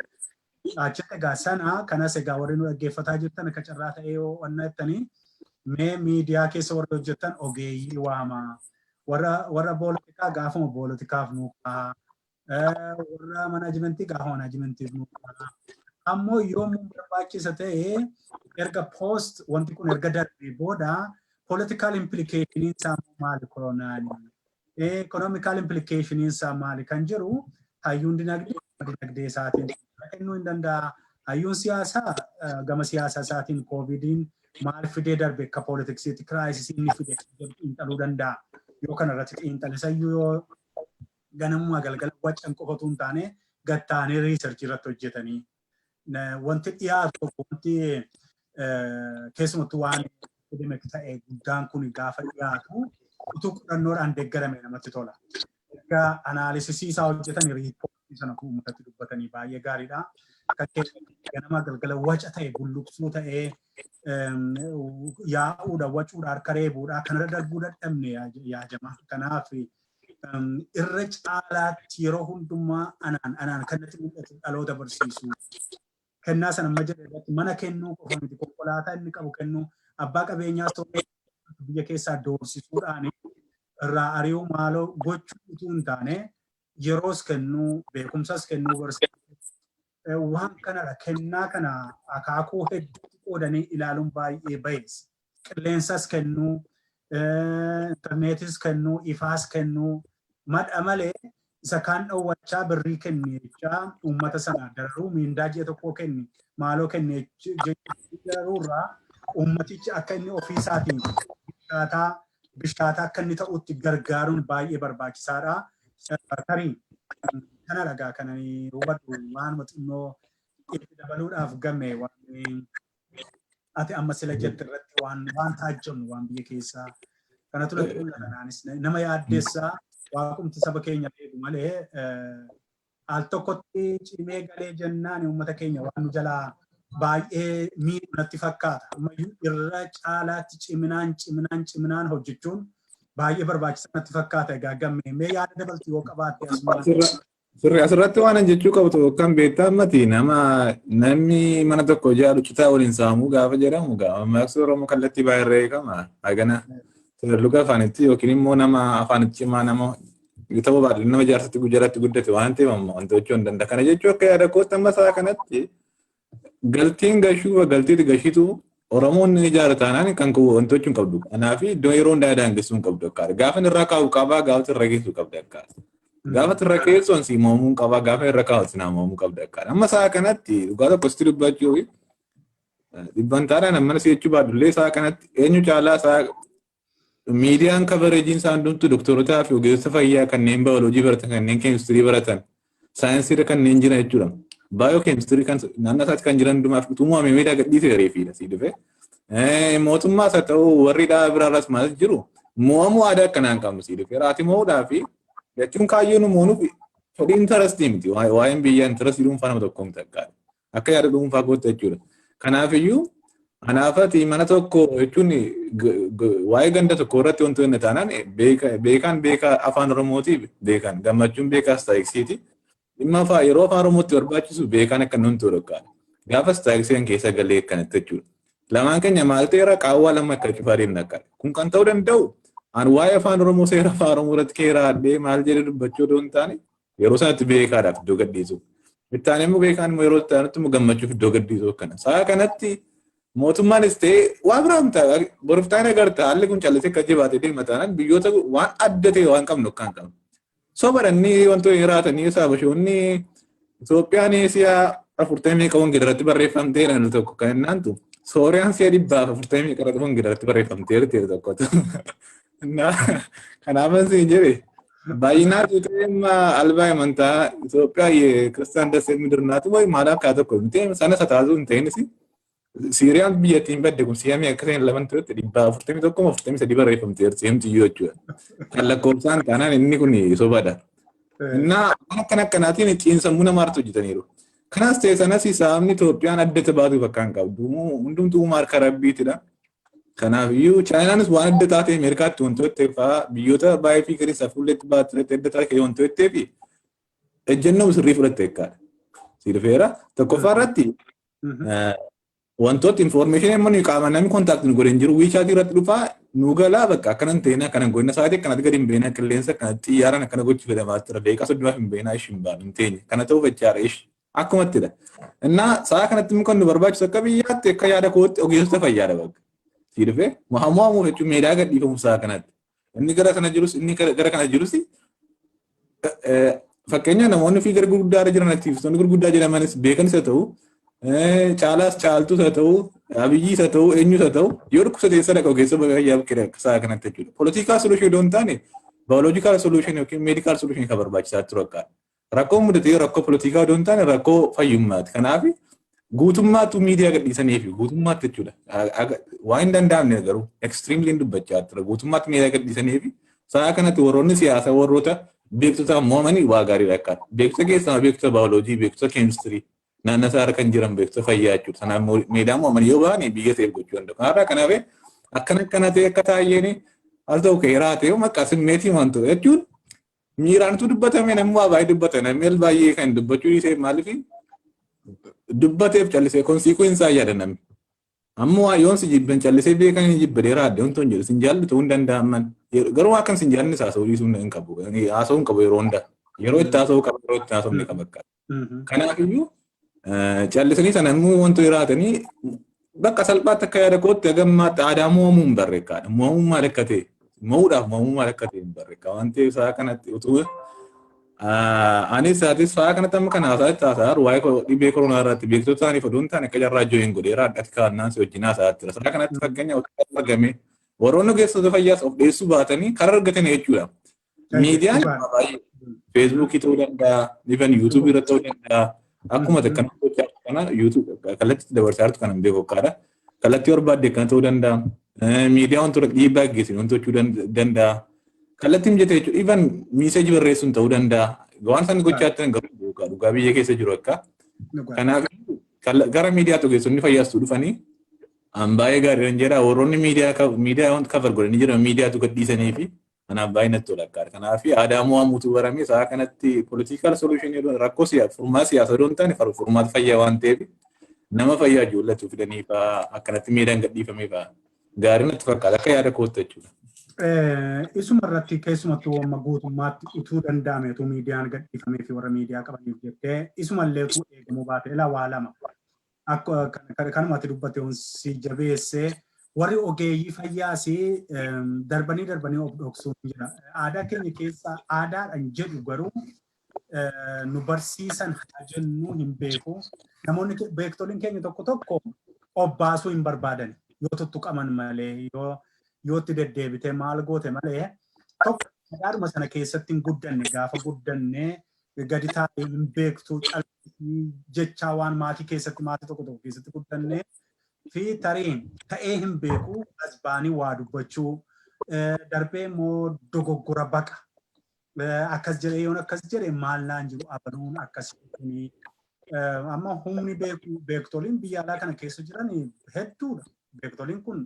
Achitti egaa sana kanas egaa warri nu dhaggeeffataa jirtan akka carraa ta'ee yoo wanna jettanii mee miidiyaa keessa warri hojjetan ogeeyyii waamaa. Warra poolitikaa gaafuma poolitikaaf nuu kaa'aa. Warra management gaafa managementiif nuu kaa'aa. Ammoo yoomuu barbaachisa ta'e erga post wanti kun erga darbee booda political implication isaa maali, koronaan economical implication isaa maali kan jiru, hayyuun dinagdee isaatiin kennuu hin danda'a. Hayyuun siyaasaa gama siyaasaa isaatiin koovidiin Maal fidee darbe? Akka politicsiitti crisisii inni fide xiinxaluu danda'a. Yoo kana irratti xiinxalisayyuu, yoo ganamuma galgala wacan qofatu hin taane, gattaanii researchii irratti hojjetanii wanti dhiyaatu tokko, wanti keessumattuu waan academic ta'e guddaan kun gaafa dhiyaatu, utuu qorannoodhaan deeggarame namatti tola. Erga analysisii isaa hojjetanii reportii sana uummatatti dubbatanii baay'ee gaariidha. Akka ganama galgala waca ta'e, bulluqsuu ta'ee yaa'uudha, wacuudha, harka reebuudha, kanarra darbuu dadhabne yaajama. Kanaaf irra caalaatti yeroo hundumaa anaan kan natti mul'atu dhaloota barsiisuu. Kennaa sana amma jedhe irratti mana kennuu qofa miti, konkolaataa inni qabu kennuu, abbaa qabeenyaa sooree biyya keessaa doorsisuudhaan irraa ari'uu maaloo gochuu utuu hin taane, yeroos kennuu, beekumsas kennuu, barsiisuu, waan kanadha. Kennaa kana akaakuu hedduutti qoodanii ilaaluun baay'ee bayeessa. Qilleensas kennuu, intarneetis kennuu, ifaas kennuu madha malee, isa kaan dhowwachaa, birrii kenni jechaa uummata sana dararuu, miindaa ji'a tokkoo kenni, maaloo kenni dararuurraa, uummatichi akka inni ofiisaatiin bishaataa bishaataa akka inni ta'utti gargaaruun baay'ee barbaachisaadha. Tarii kana dhagaa kana hubadhu, waanuma xinnoo itti dabaluudhaaf game. Waan ati amma sila jette irratti waan taajjabnu, waan biyya keessaa kanatu natti mul'ata. Naanis nama yaaddeessaa. Waaqumti saba keenya beeku malee, al tokkotti cimee galee jennaan uummata keenya waan nu jalaa baay'ee miidhu natti fakkaata. Ammayyuu irra caalaatti ciminaan ciminaan ciminaan hojjechuun baay'ee barbaachisaa natti fakkaata. Egaa gammee, mee yaada dabaltu yoo qabaatte asumaan. Sirri asirratti waan an jechuu qabu tokko kan beektaa ammati nama namni mana tokko ijaaru citaa waliin saamuu gaafa jedhamu, gaafa mammaaksa Oromoo kallattii baay'ee eegama. Hagana luka afaanitti yookiin immoo nama afaanitti cimaa, nama ta'uu baadhu, nama jaarsatti jalatti guddate waan ta'eef, amma wanta gochuu hin danda'a. Kana jechuun akka yaada kootti amma isaa kanatti galtiin gashuu galtiitti gashitu Oromoon ni ijaara taanaan kan wanta gochuu hin qabdu. Kanaaf iddoo yeroo hundaa daangessuu hin qabdu akka. Gaafa irraa kaa'u qabaa, gaafa irra geessu qabda akka. Gaafa irra keessoon si moomuu qabaa, gaafa irra kaa'u si moomuu qabda akka. Amma isaa kanatti dhugaa tokko sitti dubbachuu, dhibbantaadhaan ammana si jechuu baadhullee, isaa kanatti eenyu caalaa isaa miidiyaan coverageiin isaa hundumtu doktorotaa fi ogeessota fayyaa kanneen baayoloojii baratan, kanneen keemistirii baratan, saayinsiirra kanneen jiran jechuudha. Baayoo keemistirii kan naannoo isaatti kan jiran hundumaaf utuu mo'amee miidiyaa gadhiisee reefiidha sii dhufe. Mootummaas haa ta'u, warri dhaaba biraarras maal jiru, mo'amuu aadaa akkanaa hin qabnu sii dhufe. Raati mo'uudhaa fi jechuun kaayyoo nu moonuuf fedhii interestii miti. Waa'een biyyaa interestii dhuunfaa nama tokko miti akka. Akka yaada dhuunfaa kootti jechuudha. Kanaafiyyuu anaafati mana tokko jechuun waa'ee ganda tokko irratti wantoonni inni taanaan, beekaan beekaa afaan Oromootiif, beekaan gammachuun beekaa statisticsiti. Dhimma afaan yeroo afaan Oromootti barbaachisu beekaan akka nuti ta'u dhokkaadha. Gaafa statisticsii keessa galee akkanatti jechuudha. Lamaan keenya maal ta'eera, qaawwaa lama akka cufaa deemna akka. Kun kan ta'uu danda'u an waa'ee afaan Oromoo, seera afaan Oromoo irratti keeraadhee maal jedhee dubbachuu odoo hin taane, yeroo sanatti beekaadhaaf iddoo gadhiisu. Ittaan immoo beekaan immoo yeroo itti aanutti immoo gammachuuf iddoo gadhiisu akkana. Sa'a kanatti mootummaanis ta'e waa biraan ta'a. Boruuf ta'an agarta, haalli kun callisee akka jabaatee deema taanaan, biyyoota waan adda ta'e waan qabnu akka hin qabnu. Sobaranii wantoonni jiraatanii saabashoonni Itoophiyaan si'a 40 qabuun irratti barreeffamteera nu tokko kan innaantu Sooriyaan si'a 140 irratti wangeela irratti barreeffamteerti tokkotu. Kanaafan siin jedhe, baay'inaan ta'e albaa amantaa Itoophiyaa የክርስቲያን ደሴት ምድር ናት ወይ maal akka tokko miti sana sataasuu hin ta'inis, Siiriyaan biyyattiin badde kun si'a meeqa akka ta'e laman turetti 141 43 barreeffamteerti himtiyyuu jechuudha. Kan lakkoofsaan taanaan inni kun sobadha. Innaa waan akkana akkanaatiin xiinsammuu namaartu hojjetaniiru. Kanas ta'e sanas, sababni Itoophiyaan adda baatu bakka hin qabdu. Hundumtuu uumaa harka Rabbiitidha. Kanaafiyyuu Chaayinaanis waan adda taate Ameerikaatti wantoota fa'aa biyyoota baay'ee fi gadi fuulletti baaturetti adda taate wantoota fi ejjennoo sirrii fudhatte jechaadha. Si dhufeera. Tokkoffaa irratti wantoota information immoo nuyi qaama namni contact nu godhe hin jiru. WeChatii irratti dhufaa nu galaa, bakka akkana hin ta'in, akkana hin godhina, sa'aatii akkanatti gadi hin beena, qilleensa akkanatti xiyyaaraan akkana gochuu fedhamaa tura, daqiiqaa 30f hin beena, ishi hin baanu hin teenye kana ta'uuf jechaadha ishi akkumattidha. Innaa sa'a kanatti immoo kan nu barbaachisu akka biyyaatti, akka yaada kootti, ogeessota fayyaadha bakka. Si dhufee mo'amuuf jechuun meedaa gadhiifamu sa'a kanatti. Inni gara kana jirus, inni gara kana jirus, fakkeenya namoonni fi gara gurguddaa irra jiran, aktiivistoonni gurguddaa jedhamanis, beekanis haa ta'u, caalaas caaltus haa ta'u, Abiyyiis haa ta'u, eenyus haa ta'u, yoo dhukkubsate sadaqa ogeessa fayyaa bukkee isaa kanatti jechuudha. Political solution yoo hin taane, biological solution yookiin medical solution kan barbaachisaa ture akka. Rakkoon mudatee rakkoo politikaa yoo hin taane, rakkoo fayyummaati. Kanaaf guutummaatu miidiyaa gadhiisanii fi guutummaatti jechuudha. Waan hin danda'amne garuu extremely dubbachaa ture. Guutummaatti miidiyaa gadhiisanii fi sa'a kanatti warroonni siyaasaa warroota beektota mo'amanii waa gaariidha akka. Beektota keessaa beektota baayoloojii, beektota keemistirii, naannoo isaa kan jiran beektota fayyaa jechuudha. Sanaaf miidiyaa mo'amanii yoo ba'an biyya seef gochuu danda'u. Kanaafaa kanaaf akkana akkana ta'e akka taa'een al ta'u keeraa ta'e maqaa simmeetii waan ta'u jechuun miiraantu dubbatame, namni waa baay'ee dubbata. Namni baay'ee kan dubbachuu dhiisee maaliif dubbateef callisee consequence yaada namni. Ammoo yoon si jibban callisee beekan hin jibba dheeraa adda wantoon jedhu sin jaallu ta'uu hin danda'aman. Garuu akkan sin jaallanne haasa'uu dhiisuu hin qabu. Haasa'uu hin qabu yeroo hunda. Yeroo itti haasa'uu qaba, yeroo itti haasa'uu ni qaba akka. Kanaafiyyuu callisanii sana immoo wantoota jiraatanii bakka salphaatti akka yaada kootti hagammaatti aadaa mo'amuu hin barreekkaadha. Mo'amuu maal akka ta'e, mo'uudhaaf mo'amuu maal akka ta'e hin barreekka. Waan ta'eef sa'a kanatti utuu anis sa'aatis sa'a kanatti amma kana haasa'aa haasa'aa waa'ee dhibee koronaa irratti beektota isaaniif oduu hin taane akka jarraa join godheera addatti kaa'annaan si wajjin haasa'aa jira. Sa'a kanatti fakkeenya otoo argame warroonni ogeessota fayyaas of dhiyeessuu baatanii karaa argatan jechuudha. Miidiyaan baay'ee Facebookii ta'uu danda'a, even YouTubeii irratti ta'uu danda'a. Akkuma kana gochaa kana YouTube kallattii dabarsaa jirtu kana hin beeku akkaadha. Kallattii barbaadde kana ta'uu danda'a. Miidiyaa wantoota dhiibbaa geessisu wantoota gochuu danda'a. Kallattii mijatee jechuudha. Even messageii barreessuun ta'uu danda'a. Waan isaan gochaa jiran garuu dhugaa biyya keessa jiru akka. Kanaaf gara miidiyaatti ogeessonni fayyaas dhufanii an baay'ee gaariidha jedha. Warroonni miidiyaa wanti cover godhanii jiran miidiyaatu gadhiisanii fi kanaaf baay'ee natti tola akka. Kanaaf aadaa mo'amuutu barame sa'a kanatti political solution rakkoo furmaata siyaasaa odoo hin taane furmaata fayyaa waan ta'eef nama fayyaa ijoollatu fidanii fa'aa akkanatti miidhaan gadhiifamee fa'aa gaarii natti fakkaata akka yaada kootti jechuudha. Isuma irratti keessumattuu amma guutummaatti utuu danda'ame utuu miidiyaan gadhiifamee fi warra miidiyaa qabaniif jettee isumallee utuu eegamuu baate ilaa waa lama. Akka kanumatti dubbate si jabeessee, warri ogeeyyii fayyaas darbanii darbanii of dhoksuun jira. Aadaa keenya keessa aadaadhaan jedhu garuu nu barsiisan haa jennu hin beeku. Namoonni beektoliin keenya tokko tokko of baasuu hin barbaadan yoo tuttuqaman malee, yoo itti deddeebitee maal goote malee. Tokko aadaadhuma sana keessatti hin guddanne, gaafa guddanne gadi taa'ee hin beektu jechaa waan maatii keessatti, maatii tokko tokko keessatti guddanne fi tarii ta'ee hin beeku as ba'anii waa dubbachuu, darbee immoo dogoggora baqa. Akkas jedhee yoon akkas jedhe maal naan jiru abaluun akkasii kuni amma humni beektoliin biyya alaa kana keessa jiran hedduudha. Beektoliin kun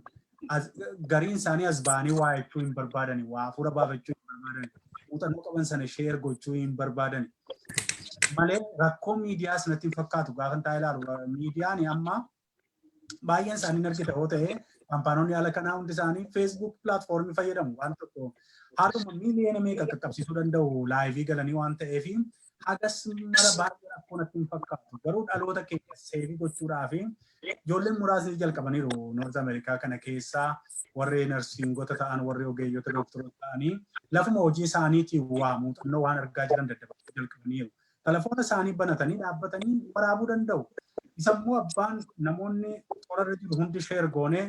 gariin isaanii as ba'anii waa jechuu hin barbaadani, waa hafuura baafachuu hin barbaadani, muuxannoo qaban sana share gochuu hin barbaadani. Malee rakkoo miidiyaa sanatti hin fakkaatu gaafa taa'ee ilaalu. Miidiyaan amma baay'een isaanii argita yoo ta'e, kaampaanonni haala kanaa hundi isaanii Facebook platformii fayyadamu. Waan tokko haaluma miiliyoona meeqa qaqqabsiisuu danda'u liveii galanii waan ta'eef hagas mara baay'ee rakkoo natti hin fakkaatu. Garuu dhaloota keenya saveii gochuudhaaf ijoolleen muraasni jalqabaniiru. North America kana keessaa warri nursingota ta'an, warri ogeeyyota doktoroota ta'anii lafuma hojii isaaniitiin waa muuxannoo waan argaa jiran daddabarsuu jalqabaniiru. Telefoona isaanii banatanii dhaabbatanii waraabuu danda'u. Isa immoo abbaan namoonni toorarra jiru hundi share goonee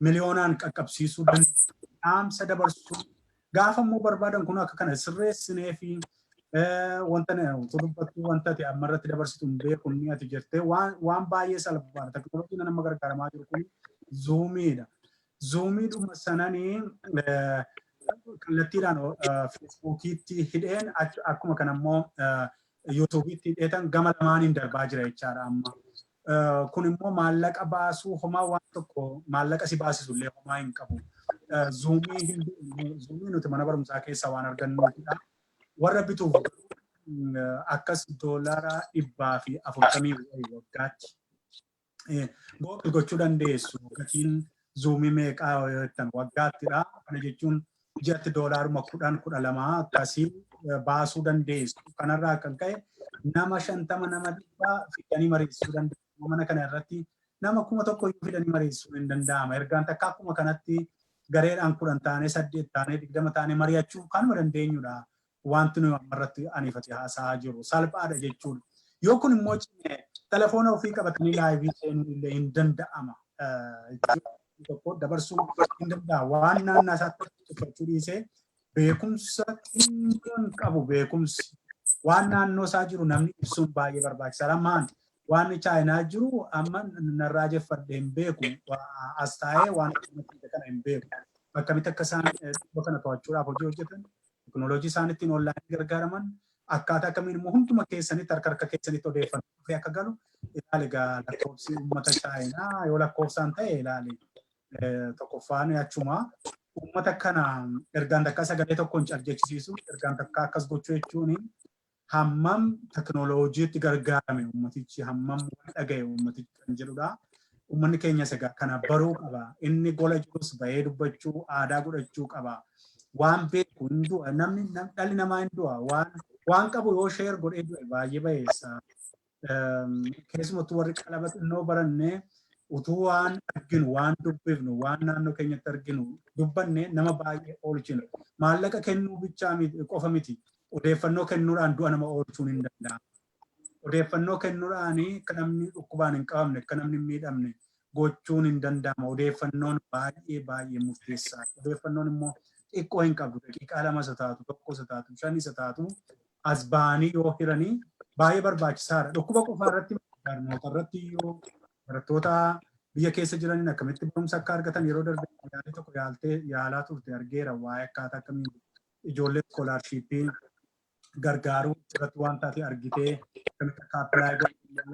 miliyoonaan qaqqabsiisuu danda'u. Dhaamsa dabarsuu gaafa immoo barbaadan kun akka kana sirreessinee fi wanta utuu dubbattuu wanta ati ammarratti dabarsitu hin beeku inni ati jettee waan baay'ee salphaadha. Teknooloojiin nama gargaaramaa jiru kun Zoomiidha. Zoomiidhuma sananii kallattiidhaan Facebookiitti hidheen, akkuma kana immoo YouTubeiitti hidheetan gama lamaaniin darbaa jira jechaadha amma. Kun immoo maallaqa baasuu homaa waan tokko maallaqa si baasisu illee homaa hin qabu. Zoomii nuti mana barumsaa keessaa waan argannuufidha. Warra bituuf akkas $140 waggaatti. Google gochuu dandeessu, gatiin Zoomii meeqaa yoo jettan waggaаттidha. Kana jechuun ji'atti $10, 12 akkasii baasuu dandeessu. Kanarraa kan ka'e nama 50, nama 100 fidanii mariisuu dandeessu. Mana kana irratti nama 1000 iyyuu fidanii mariisuu hin danda'ama. Ergaan takka akkuma kanatti gareedhaan 10 taanee, 8 taanee, 20 taanee mari'achuu kanuma dandeenyudha. Wanti nuyi ammarratti aniifate haasa'aa jiru salphaadha jechuudha. Yoo kun immoo cime Telefoona ofii qabatanii live seenuun illee hin danda'ama. Tokko dabarsuu hin danda'a. Waan naannaa isaatti tuffachuu dhiisee beekumsa xinnoon qabu, beekumsi waan naannoo isaa jiru namni ibsuun baay'ee barbaachisaadha. Maan waan Chaayinaa jiru amma narraa jeffadhe hin beeku. As taa'ee waan kana hin beeku. Akkamitti akka isaan dhukkuba kana to'achuudhaaf hojii hojjetan, teekinooloojii isaan ittiin online gargaaraman, akkaataa akkamiin immoo hunduma keessanitti harka harka keessanitti odeeffannoo dhufee akka galu ilaali. Egaa lakkoofsi uummata Chaayinaa yoo lakkoofsaan ta'e ilaali. Tokkoffaan achuma uummata kana ergaan takkaa sagalee tokkoon calqabsiisu, ergaan takkaa akkas gochuu jechuun hammam teknooloojiitti gargaarame uummatichi, hammam wal dhagaye uummatichi kan jedhudha. Uummanni keenyas egaa kana baruu qaba. Inni gola jirus bahee dubbachuu aadaa godhachuu qaba. Waan beeku hin du'a, namni, dhalli namaa hin du'a. Waan qabu yoo share godhee du'e baay'ee bayeessa. Keessumattuu warri qalama xinnoo barannee utuu waan arginu, waan dubbifnu, waan naannoo keenyatti arginu dubbanne nama baay'ee oolchina. Maallaqa kennuu bichaa qofa miti. Odeeffannoo kennuudhaan du'a nama oolchuun hin danda'amu. Odeeffannoo kennuudhaan akka namni dhukkubaan hin qabamne, akka namni hin miidhamne gochuun hin danda'ama. Odeeffannoon baay'ee baay'ee murteessaadha. Odeeffannoon immoo xiqqoo hin qabdu. Daqiiqaa 2 isa taatu, 1 isa taatu, 5 isa taatu as ba'anii yoo hiranii baay'ee barbaachisaadha. Dhukkuba qofaa irratti, barnoota irratti yoo barattoota biyya keessa jiraniin akkamitti barumsa akka argatan yeroo darbe yaalii tokko yaaltee yaalaa turte argeera, waa'ee akkaataa akkamiin ijoollee scholarship gargaaruu irratti waan taate argitee, akkamitti akka apply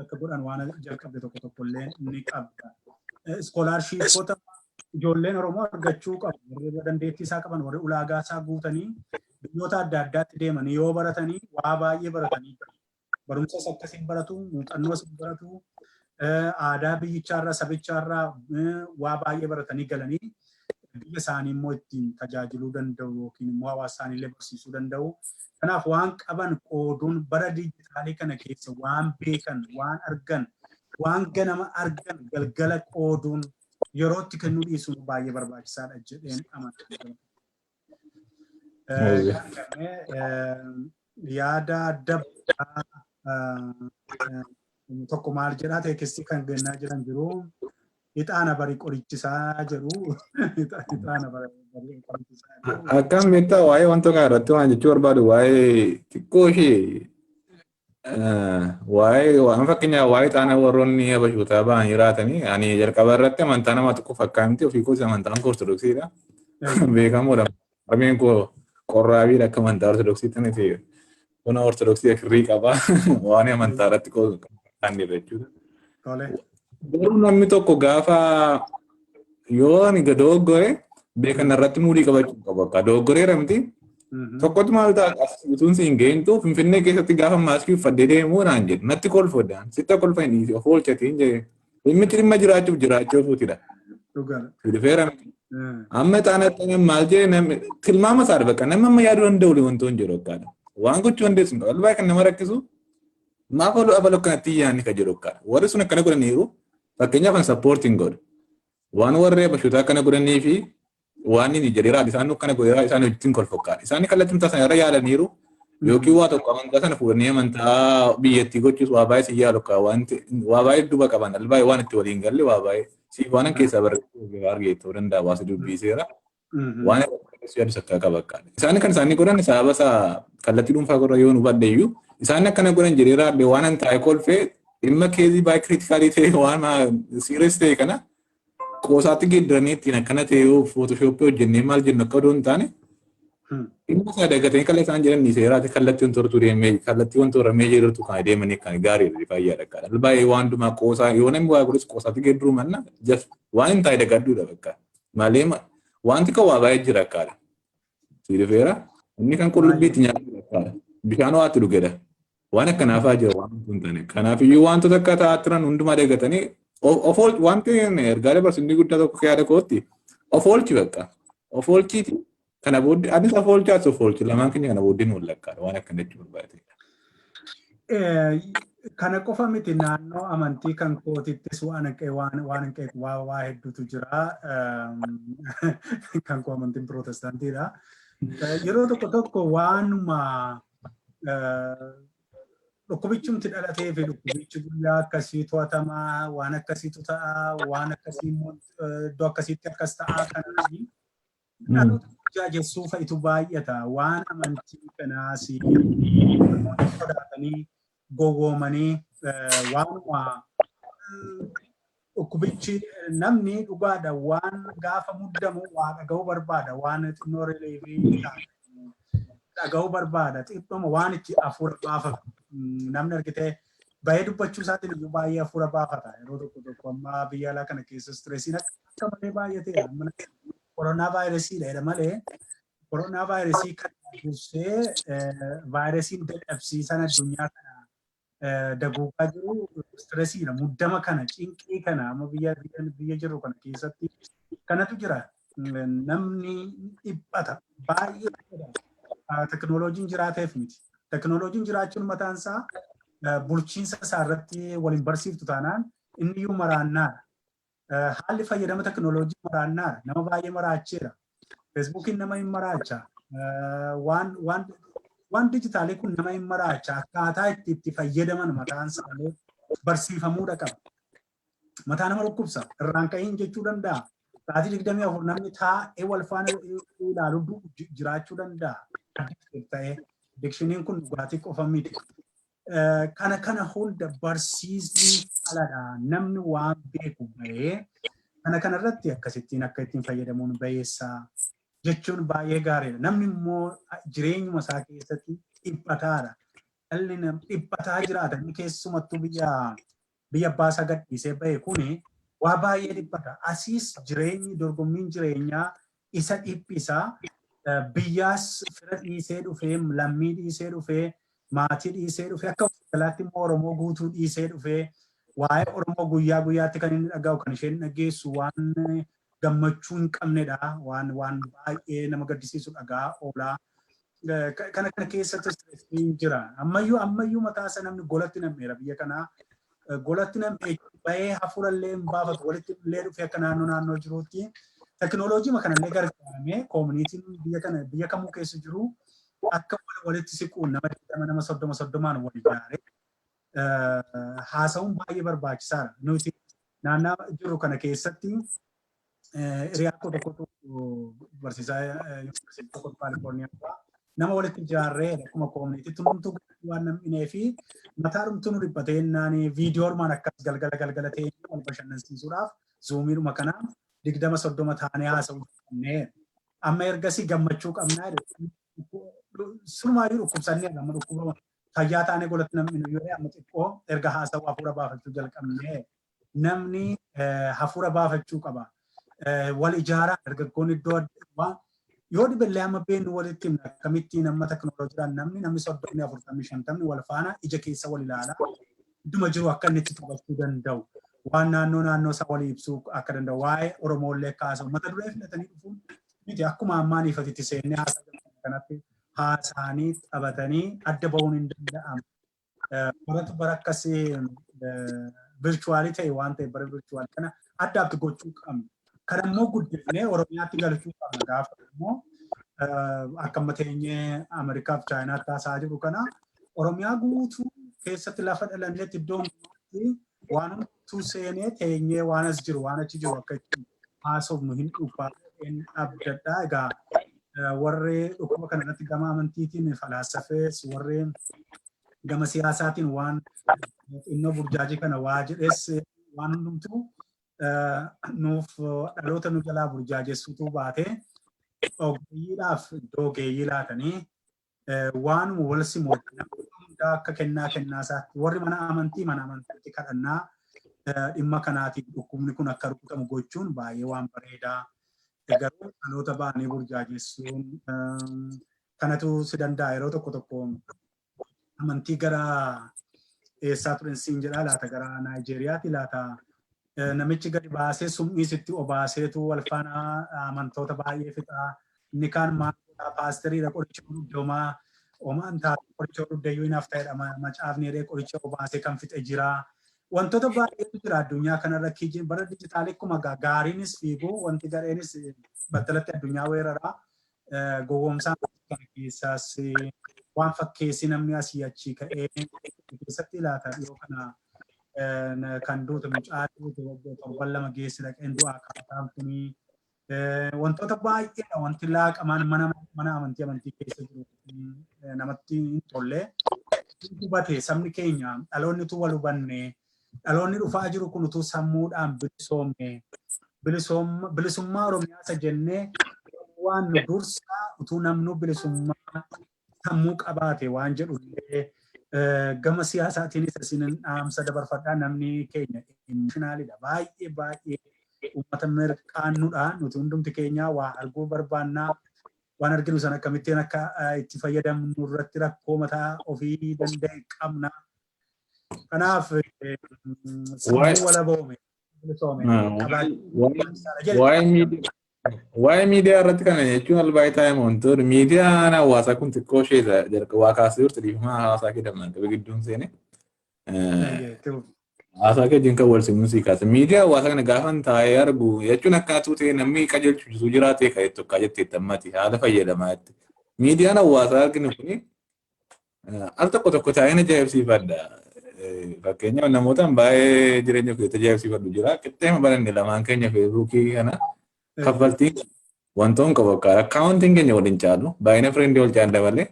akka godhan waan jalqabde tokko tokko illee ni qabda. Scholarshipoota ijoolleen Oromoo argachuu qabu, warri dandeettii isaa qaban, warri ulaagaa isaa guutanii biyyoota adda addaatti deemanii yoo baratanii waa baay'ee baratanii, barumsas akkasiin baratu, muuxannoos baratu, aadaa biyyichaarraa, sabichaarraa waa baay'ee baratanii galanii biyya isaanii immoo ittiin tajaajiluu danda'u yookiin immoo hawaasa isaanii illee barsiisuu danda'u. Kanaaf waan qaban qooduun bara diijitaalii kana keessa waan beekan, waan argan, waan ganama argan galgala qooduun, yerootti kennuu dhiisuun baay'ee barbaachisaadha jedheen amana. Yaada dabalataa tokko maal jedhaa, text kan kennaa jiran jiru. Ixaana bari qorichisaa jedhu. Ixaana bari qorichisaa jedhu. Akkam beektaa, waa'ee wanta kana irratti waan jechuu barbaadu waa'ee xiqqoo ishee waa'ee waan fakkeenyaaf waa'ee ixaana warroonni habashootaa ba'anii jiraatanii, ani jalqaba irratti amantaa nama tokko fakkaamti, ofii koos amantaan koo Ortodoksiidha. Beekamuudha. Harmeen koo qorraabiidha, akka amantaa Ortodoksiitti miti. Buna Ortodoksii akirrii qaba. Waan amantaa irratti kan jechuudha. Garuu namni tokko gaafa yoo ani dogoggore beekan irratti muudii qabachuu qabu. Akka dogoggoreera miti. Tokkotu maal ta'a, as utuun siin geentu Finfinnee keessatti gaafa maaskii uffadhee deemuu naan jedhu natti kolfodhaan sitta kolfa hin dhiisi, of oolchatiin jedhe. Dhimmi dhimma jiraachuuf jiraachuu fuutidha. Dhufeera miti. Amma ixaana maal jedhe, namni tilmaama isaa bakka nama amma yaaduu danda'u wantoon hin jiru akkaadha. Waan gochuu dandeessu hin qabu. Baay'ee kan nama rakkisu maaf olu abaloo akkanatti yaadni kan jedhu akkaadha. Warri sun akkana godhaniiru, fakkeenyaaf kan supporting godhu. Waan warri habashootaa akkana godhanii fi waan inni jedheeraa isaan akkana godheeraa isaan wajjin kolfokkaadha. Isaan kallattii mataa sana irra yaalaniiru yookiin waa tokko amantaa sana fuudhanii amantaa biyyattii gochuus waa baay'ee si yaalu akka wanti waa baay'ee duuba qaban baay'ee waan itti waliin galle waa baay'ee siif waan keessaa barreessuu argee ta'uu danda'a, waa si dubbiseera. Waan irratti yaadu sakkaa qaba akka. Isaan kan isaanii godhan sababa isaa kallattii dhuunfaa godhan yoo nu badde iyyuu isaan akkana godhan jedhee raadde waan an taa'e kolfee dhimma case baay'ee critical ta'e, waan serious ta'e kana qoosaatti geeddaranii ittiin akkana ta'e Photoshop hojjennee maal jennu akka odoo hin taane, dhimma isaa dagatanii kala isaan jedhan ni seeraati kallattii wantoota deemee kallattii wantoota ramee jedhutu kan deemanii kan gaarii fayyaadha akka. Baay'ee waan dumaa qoosaa yoo namni waa godhus qoosaatti geeddaruu manna just waan hin taane dagadduudha bakka. Malee wanti kan waa baay'ee jira akkaadha. Si dhufeera, inni kan qullubbiitti nyaatu akkaadha. Bishaan waatti dhugedha. Waan akkanaafaa jira waan hin taane. Kanaaf iyyuu wantoota akka ta'aa turan hundumaa deeggatanii of wanti ergaa dabarsu inni guddaa tokko yaada kootti of oolchi bakka. Of oolchiiti. Kana booddee anis of oolchaas of oolchi, lamaan keenya kana booddee nu wallakkaadha waan akkana jechuu barbaade. Kana qofa miti, naannoo amantii kan kootittis waan waan waa hedduutu jira. Kan koo amantiin Pirootestaantiidha. Yeroo tokko tokko waanuma Dhukkubichumti dhalatee fi dhukkubichi guyyaa akkasii to'atamaa, waan akkasiitu ta'a, waan akkasii immoo iddoo akkasiitti akkas ta'a, kanaaf dhaloota burjaajessuu fa'itu baay'ata. Waan amantii kanaas namoonni sodaatanii gowwoomanii waanuma dhukkubichi, namni dhugaadha waan gaafa muddamu waa dhaga'uu barbaada, waan xinnoo relief dhaga'uu barbaada, xinnoma waan itti hafuura baafatu. Namni argitee bahee dubbachuu isaatiin iyyuu baay'ee hafuura baafata. Yeroo tokko tokko amma biyya alaa kana keessa stressiin akka malee baay'ateera. Koronaa vaayirasiidha jedha malee, koronaa vaayirasii kan dursee vaayirasiin dadhabsiisan addunyaa kana daguugaa jiru stressiidha. Muddama kana, cinqii kana amma biyya jirru kana keessatti kanatu jira. Namni dhiphata. Baay'ee dhiphata. Teknooloojiin jiraateef miti. Teknooloojiin jiraachuun mataan isaa bulchiinsa isaa irratti waliin barsiiftu taanaan inni iyyuu maraannaadha. Haalli fayyadama teknooloojii maraannaadha. Nama baay'ee maraacheera. Feesbuukiin nama hin maraacha. Waan dijitaalii kun nama hin maraacha. Akkaataa itti fayyadaman mataan isaallee barsiifamuudha qaba. Mataa nama dhukkubsa. Irraan ka'iin jechuu danda'a. Sa'aatii 24 namni taa'ee wal faana ilaalu jiraachuu danda'a. Ta'ee addictioniin kun dhugaatii qofa miti. Kana hunda barsiisni aladha. Namni waan beeku bahee kana kanarratti akkasittiin akka ittiin fayyadamuun bayeessaa jechuun baay'ee gaariidha. Namni immoo jireenyuma isaa keessatti dhiphataadha. Dhalli namaa dhiphataa jiraata. Inni keessumattuu biyya abbaa isaa gadhiisee bahe kuni waa baay'ee dhiphata. Asiis jireenyi, dorgommiin jireenyaa isa dhiphisaa. Biyyaas fira dhiisee dhufee, lammii dhiisee dhufee, maatii dhiisee dhufee, akka galaatti immoo Oromoo guutuu dhiisee dhufee, waa'ee Oromoo guyyaa guyyaatti kan inni dhaga'u, kan isheen dhageessu waan gammachuu hin qabnedha. Waan baay'ee nama gaddisiisu dhagaa oolaa. Kana keessatti stressiin jira. Ammayyuu mataa isaa namni golatti nam'eera biyya kanaa. Golatti nam'ee bahee hafuurallee hin baafatu, walitti illee dhufee akka naannoo jiruutti. Teknooloojii kanallee gargaaramee communityn biyya kana biyya kamuu keessa jiru akka walitti siquun nama 20, nama 30 30n wal ijaaree haasa'uun baay'ee barbaachisaadha. Nuti naannaa jiru kana keessatti hiriyaa koo tokkotu barsiisaa yuunivarsiitii tokko Kaalifoorniyaa nama walitti ijaarree akkuma communitytti hundumtuu waan nam'inee fi mataa dhumtuu nu dhiphatee naan viidiyoodhumaan akkas galgala galgala ta'ee wal bashannansiisuudhaaf Zoomiidhuma kanaan 20 30 taanee haasa'uu qabnee amma ergasii gammachuu qabnaa. Surmaayyuu dhukkubsannee amma dhukkuba fayyaa taanee golatti namni nu yoo amma xiqqoo erga haasa'uu hafuura baafachuu jalqabnee. Namni hafuura baafachuu qaba. Wal ijaaraa dargaggoonni iddoo yoo dhibellee amma beennu walitti himna. Akkamittiin amma teknooloojiidhaan namni 30, 40, 50 wal faana ija keessa wal ilaalaa idduma jiru akka inni itti taphachuu danda'u, waan naannoo naannoo isaa walii ibsuu akka danda'u, waa'ee Oromoollee akka haasa'u mata duree filatanii dhufuun miti, akkuma ammaan ifatitti seennee haasaa kanatti haasa'anii taphatanii adda bahuun hin danda'amu. Baratu bara akkasii virtual ta'e waan ta'eef bara virtual kana addaatti gochuu qabna. Kana immoo guddifnee Oromiyaatti galchuu qabna. Gaafa immoo akka amma teenyee Ameerikaaf Chaayinaatti haasa'aa jiru kana Oromiyaa guutuu keessatti lafa dhalannetti iddoo hundumaatti waan hundumtuu seenee teenyee waan as jiru, waan achi jiru akka ittiin haasofnu hin dhufaa hin abdadhaa. Egaa warri dhukkuba kana irratti gama amantiitiin falaasafees, warri gama siyaasaatiin waan xinnoo burjaajii kana waa jedhes, waan hundumtuu nuuf dhaloota nu jalaa burjaajessuutu baate, ogeeyyiidhaaf iddoo ogeeyyii laatanii waanuma wal simu hundaa akka kennaa kennaa isaatti warri mana amantii mana amantiitti kadhannaa dhimma kanaatiif dhukkubni kun akka rukutamu gochuun baay'ee waan bareedaa. Garuu dhaloota ba'anii burjaajessuun kanatu si danda'a. Yeroo tokko tokko amantii gara eessaa turen siin jedhaa laata, gara Naayijeeriyaati laata, namichi gadi baasee summii sitti obaaseetu wal faana amantoota baay'ee fixaa. Inni kaan maal paasteriidha, qoricha dugdoomaa homaan taate, qoricha dugdayyuu hinaaf ta'edha macaafni jedhee qoricha obaasee kan fixe jira. Wantoota baay'eetu jira addunyaa kanarra. Bara dijitaalii akkuma gaariinis fiigu, wanti gadheenis battalatti addunyaa weeraraa gowwoomsaan kana keessaas Waan fakkeessi namni asii achii ka'ee keessatti ilaata yoo kana kan duute mucaa duute torban 2 geessi dhaqeen du'aa kaataan kuni wantoota baay'eedha, wanti laaqamaan mana amantii keessa jiru namatti hin tolle. Hubate sabni keenya, dhaloonni utuu wal hubanne, dhaloonni dhufaa jiru kun utuu sammuudhaan bilisoomne, bilisummaa Oromiyaa isa jennee waan nu dursaa utuu namnu bilisummaa sammuu qabaate waan jedhu illee gama siyaasaatiinis isinin dhaamsa dabarfadhaa. Namni keenya emotionalidha, baay'ee baay'ee uummata mirqaannudha. Nuti hundumti keenya waa arguu barbaannaa, waan arginu sana akkamittiin akka itti fayyadamnu irratti rakkoo mataa ofii danda'e qabna. Kanaaf sammuu walaboome bilisoome qabaachuu. Waa'ee miidiyaa irratti kana jechuun albaayii taa'ee wantoonni miidiyaan hawaasaa kun xiqqoo ishee jalqabaa kaasee turte, dhiifama hawaasaa kee dabnaan qabe gidduun seene. Haasaa kee wajjin kan wal simuun sii kaase. Miidiyaa hawaasaa kana gaafa taa'ee argu jechuun akkaatuu ta'e namni qajeelchisu jiraatee ka'e tokko jetteetti ammati haala fayyadamaa jetti. Miidiyaan hawaasaa arginu kuni al tokko tokko taa'een ajaa'ibsiifadha. Fakkeenyaaf, namoota baay'ee jireenya keessatti ajaa'ibsiifadhu jira. Qixxeema baranne lamaan keenya Facebookii kana kaffaltiin wantoon qabu akka accountiin keenya waliin caalu, baay'ina friendii wal caala malee,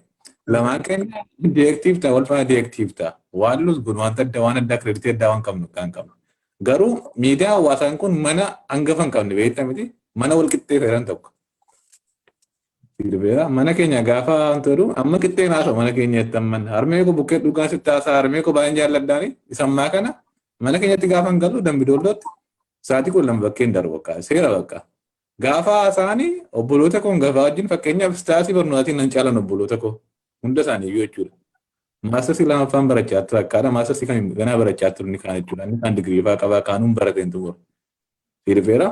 lamaan keenya deactive ta'a, wal faana deactive ta'a. Waan lus kun wanta adda waan addaa creditii addaa waan qabnu kan qabnu. Garuu miidiyaa hawaasaan kun mana hangafa hin qabne beektaa miti, mana wal qixxee feeran tokko. Sirbeera mana keenya gaafa wanti jedhu amma qixxeen haasa'u mana keenyatti amman harmee koo bukkee dhugaa sitti haasa'a, harmee koo baay'een jaalladhaani. Isa ammaa kana mana keenyatti gaafa hin galu Dambidoollootti sa'aatii 12 bakkee hin darbu, bakka seera bakka. Gaafa haasa'anii obboloota koo gafaa wajjin, fakkeenyaaf, statusii barnootaatiin nan caalan obboloota koo hunda isaanii iyyuu jechuudha. Mastersii lamaffaan barachaa ture akkaadha. Mastersii kan ganaa barachaa ture inni kaan jechuudha. Inni kaan digirii fa'aa qabaa, kaanuun barateen xumura. Sirbeera.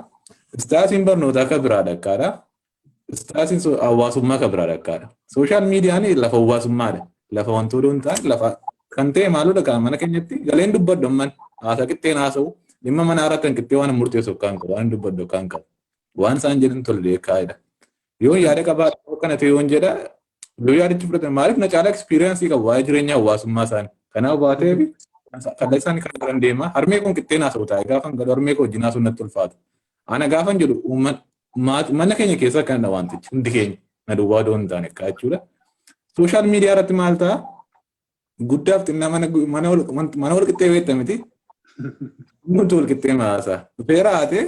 Statusiin barnootaa akka biraadha akkaadha. Statusiin hawaasummaa akka biraadha akkaadha. Social mediaan lafa hawaasummaadha. Lafa wantoota hin taane lafa kan ta'e maaludha kan mana keenyatti galeen dubbadhu amman haasaa qixxeen haasa'u, dhimma manaa irratti kan qixxee waan murteessu kan qabu, waan dubbadhu kan qabu, waan isaan jedhan tole kaa'edha. Yoo yaada qabaadhu akkana ta'e yoon jedha, yoo yaadichi fudhatan, maaliif na caalaa experience qabu waa'ee jireenya hawaasummaa isaanii. Kanaaf baatee fi kalla isaanii kan jiran deema. Harmee kun qixxeen haasa'u taa'e gaafa galu harmee koo wajjin haasa'u natti ulfaata. Ana gaafan jedhu mana keenya keessa akkanadha wantichi, hundi keenya na duwwaa odoo hin taane akka jechuudha. Social media irratti maal ta'a? Guddaaf xinnaa mana wal qixxee beekta miti. Hundumtu wal qixxee maasaa. Dhufeera haatee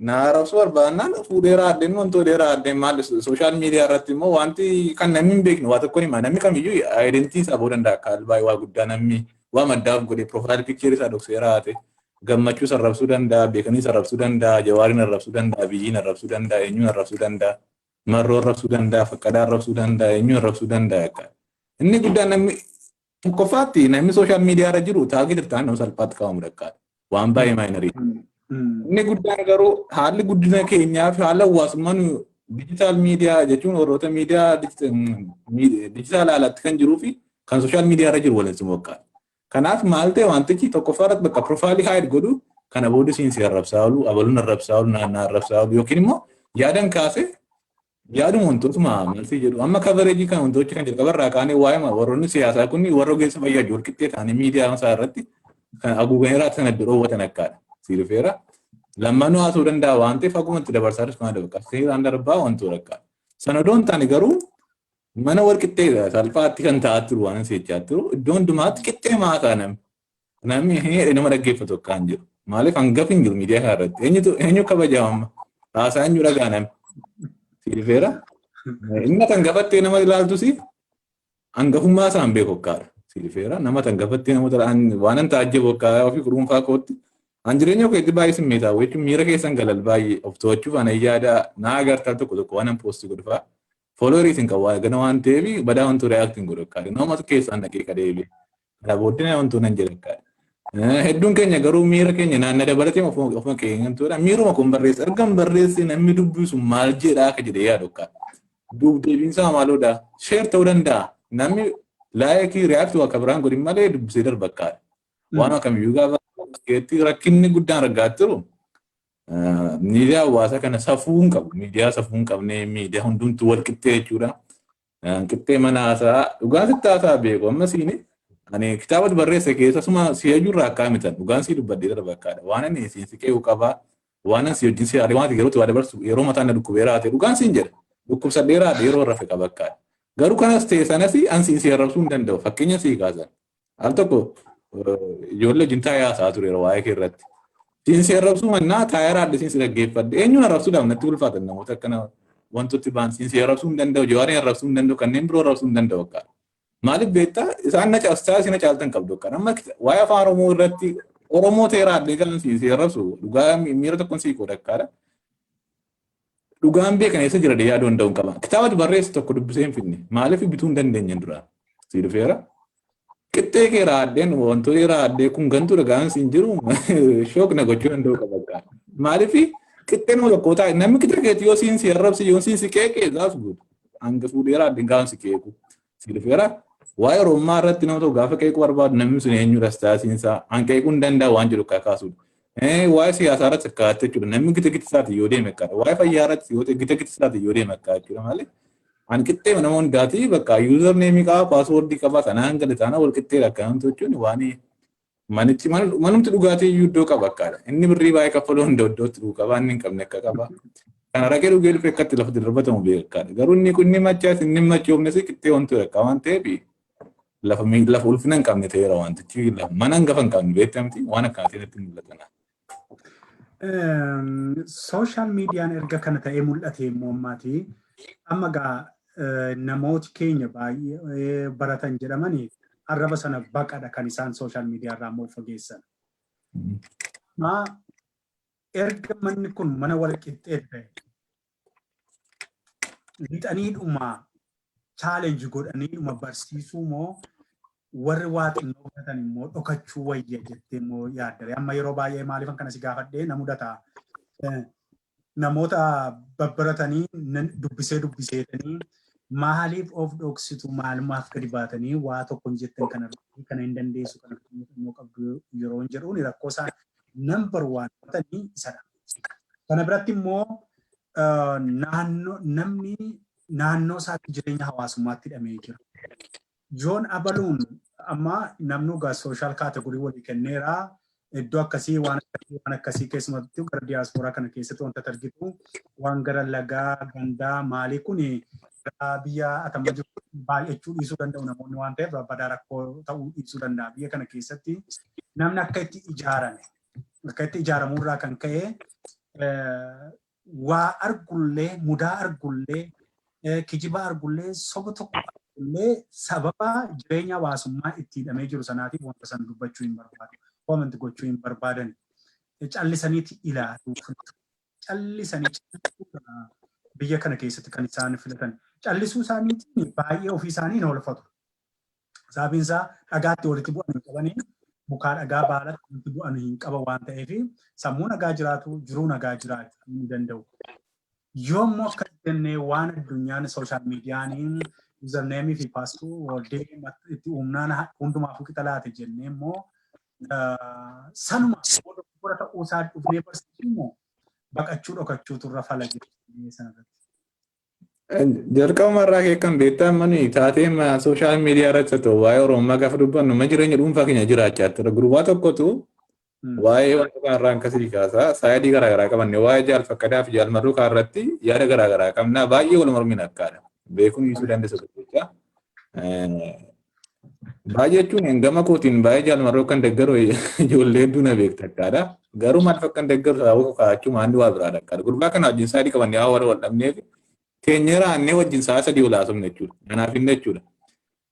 na arrabsuu barbaannaan fuudhee raadden wantoota raadden maal. Social media irratti immoo wanti kan namni hin beekne waa tokko hima. Namni kamiyyuu identity isaa ba'uu danda'a, akka baay'ee waa guddaa namni waa maddaaf godhe profile picture isaa dhoksee raate Gammachuu arrabsuu danda'a, Beekanii arrabsuu danda'a, Jawaariin arrabsuu danda'a, Biyyiin arrabsuu danda'a, eenyuun arrabsuu danda'a, Marroo arrabsuu danda'a, Faqqadaa arrabsuu danda'a, eenyuun arrabsuu danda'a akka. Inni guddaan namni tokkoffaatti namni social media irra jiru target ta'an nama salphaatti qabamu dhakkaadha. Waan baay'ee minorii. Inni guddaan garuu haalli guddina keenyaa fi haala hawaasummaa nu digital media jechuun warroota miidiyaa digital alatti kan jiruu fi kan social media irra jiru waliin simu akka. Kanaaf maal ta'e, wantichi tokkoffaa irratti bakka profileii hide godhu kana booda siin si arrabsaa oolu, abaluun arrabsaa oolu, naannaa arrabsaa oolu, yookiin immoo yaadan kaase yaaduma wantootuma maal si jedhu. Amma coverageii kan wantoota kan jalqaba irraa kaanee waa'ee warroonni siyaasaa kun warra ogeessa fayyaa wal qixxee ta'anii miidiyaa isaa irratti kan haguuganii raata sana dhoowwatan akkaadha. Si dhufeera. Lammaanuu haasa'uu danda'a waan ta'eef haguma itti dabarsaa jirtu kana dabarsa. Seeraan darbaa wantoota akkaadha. Sana odoo hin taane garuu mana wal qixxeedha salphaatti kan ta'aa turu waan jechaa turu, iddoo hundumaatti qixxee maasaa namni. Namni hidhe nama dhaggeeffatu akka hin jiru. Maaliif hangafi hin jiru miidiyaa kana irratti? Eenyutu eenyu kabajama amma? Haasaa eenyu dhagaa namni? Si dhufeera. Inni kan gafattee nama ilaaltus hangafummaa isaa hin beeku akkaadha. Si dhufeera. Nama tan gafattee namoota waan an taajjabu akka ofii dhuunfaa kootti. An jireenya keetti baay'ee simmeetaa jechuun miira keessan galal baay'ee of to'achuuf ana yaada naa agartaa tokko tokko waan an postii godhu fa'a. Followerii isin qabu gana waan ta'eef badaa wantoota reactiin godhu akkaadha. Namatu keessaan dhaqee qadeebi. Kana booddee wantoota nan jedha akkaadha. Hedduun keenya garuu miira keenya naanna dabalatee ofuma keenyatudha. Miiruma kun barreessa. Ergan barreesse namni dubbisu maal jedhaa akka jedhee yaadu akkaadha. Duub deebiinsaa maaloodha? Share ta'uu danda'a. Namni likeii reactii akka biraan godhin malee dubbisee darba akkaadha. Waan akkamiyyuu gaafa keetti rakkinni guddaan argaa jiru miidiyaa hawaasaa kana safuu hin qabu. Miidiyaa safuu hin qabne, miidiyaa hundumtuu wal qixxee jechuudha. Qixxee mana haasaa dhugaan sitti haasaa beeku amma siini ani kitaaba barreesse keessa suma si'ayyuu akkaa mitan dhugaan sii dubbadhee darba akkaadha. Waan ani siin si qe'uu qabaa, waan ani si wajjin si yaade, waan yeroo waa dabarsu, yeroo mataan na dhukkubee raate dhugaan siin jedha. Dhukkubsadhee raate yeroo rafe qaba akkaadha. Garuu kanas ta'e sanas an siin si arrabsuu hin danda'u. Fakkeenya sii kaasan. Al tokko ijoollee wajjin taa'ee haasaa ture yeroo waa'ee kee irratti. Siin si arrabsuu mannaa taa'ee raadde siin si dhaggeeffadhe. Eenyuun arrabsuudhaaf natti ulfaatan namoota akkana wantooti ba'an? Siin si arrabsuu hin danda'u, Jawaariin arrabsuu hin danda'u, kanneen biroo arrabsuu hin danda'u akka. Maaliif beektaa? Isaan na caaltaa, isin na caaltan qabdu akka. Amma waa'ee Afaan Oromoo irratti Oromoo ta'ee raadde kan siin si arrabsu dhugaa miira tokkoon sii qooda akkaadha. Dhugaan beekan eessa jira yaaduu danda'u hin qaba. Kitaaba barreessu tokko dubbisee hin finne. Maaliif bituu hin dandeenye duraan? Sii dhufeera. Qixxee kee raadheen wantoota raadhee kun gantuu dhagaan siin jiru shock na gochuu danda'u qaba. Maaliif qixxee nama tokko taa'e namni qixxee keetii yoo siin si arrabsi, yoo siin si qeeqee, that's good. Hanga fuudhee raadheen gaafa si qeequ. Si dhufeera. Waa'ee Oromummaa irratti nama tokko gaafa qeequu barbaadu namni sun eenyudha status-iinsaa an qeequu hin danda'a waan jedhu kaasuudha. Waa'ee siyaasaa irratti akkaata jechuudha. Namni gita gita isaatiin yoo deeme akkaata. Waa'ee fayyaa irratti yoo ta'e gita gita isaatiin yoo deeme akkaata jechuudha malee. Ani qixxee nama hundaati bakka username qaba, password qaba, sanaan gadi taana wal qixxeedha akkanamtu jechuun waan manichi manumti dhugaatii iyyuu iddoo qaba akkaadha. Inni birrii baay'ee kaffaluu hunda iddootti dhuguu qaba, inni hin qabne akka qaba. Kana raqee dhugee dhufe akkatti lafatti darbatamu beeka akkaadha. Garuu inni kun inni machaas inni machoofnes qixxee wanti akka waan ta'eef lafa lafa ulfina hin qabne ta'eera wantichi, mana hangafa hin qabne beektamti waan akkanaatiin natti mul'atan. Social mediaan erga kana ta'ee mul'ate immoo ammaati. Amma gaa namooti keenya baay'ee baratan jedhamanii arraba sana baqadha kan isaan social media irraa immoo fageessan. Maa erga manni kun mana wal qixxee ta'e lixaniidhuma challenge godhaniidhuma barsiisuu moo warri waa xinnoo baratan immoo dhokachuu wayya jettee immoo yaaddare? Amma yeroo baay'ee maaliifan kana si gaafadhee na mudata. Namoota babbaratanii dubbisee dubbiseetanii maaliif of dhoksitu, maalumaaf gadi baatanii waa tokko hin jettan, kana kana hin dandeessu, kana immoo qabdu yeroo hin jedhuun rakkoo isaa number one batanii isadha. Kana biratti immoo naannoo namni naannoo isaatti jireenya hawaasummaatti hidhamee jira. Yoon abaluun amma namni egaa social category walii kenneera. Iddoo akkasii waan akkasii waan akkasii keessumattuu gara diyaaspooraa kana keessatti wanta argitu waan gara lagaa gandaa maalii kuni gara biyya atamma jiru baay'achuu dhiisuu danda'u namoonni waan ta'eef badaa rakkoo ta'uu dhiisuu danda'a. Biyya kana keessatti namni akka itti ijaarame akka itti ijaaramurraa kan ka'e waa argullee, mudaa argullee, kijiba argullee, soba tokko argullee sababa jireenya hawaasummaa itti hidhamee jiru sanaatiif wanta sana dubbachuu hin barbaadu. Comment gochuu hin barbaadan. Callisaniiti ilaaluu filatu. Callisanii biyya kana keessatti kan isaan filatan. Callisuu isaaniitiin baay'ee ofii isaanii hin oolfatu. Sababiin isaa dhagaatti walitti bu'an hin qabanii, mukaa dhagaa baalatti walitti bu'an hin qaban waan ta'eef sammuu nagaa jiraatu, jiruu nagaa jiraachuu ni danda'u. Yoommoo akkas jennee waan addunyaan social mediaan username fi password itti uumnaan hundumaafuu qixa laate jennee immoo sanuma dogoggora ta'uu isaa dhufnee barsiisuu immoo baqachuu dhokachuutu irra fala jennee sanarratti. Jalqabuma irraa kee kan beektaa mani taatee social media irratti haa ta'u waa'ee Oromummaa gaafa dubbannu ma jireenya dhuunfaa keenya jiraachaa ture. Gurbaa tokkotu waa'ee wanta kanarraa akkasii kaasaa side garaagaraa qabanne waa'ee Jaal Fakkadaa fi Jaal Marruu irratti yaada garaagaraa qabna, baay'ee wal mormiin akkaadha. Beekuun dhiisuu dandeessa jecha. Baay'ee jechuun gama kootiin baay'ee Jaal Marruu kan deeggaru ijoollee hedduu na beekta akkaadha. Garuu maaliif akka deeggaru sababa kaa'achuu maanni waa biraadha akkaadha. Gurbaa kana wajjin side qabannee waa wal dhabneef teenyee raannee wajjin sa'a 3 ol haasofne jechuudha. Kanaaf inni jechuudha.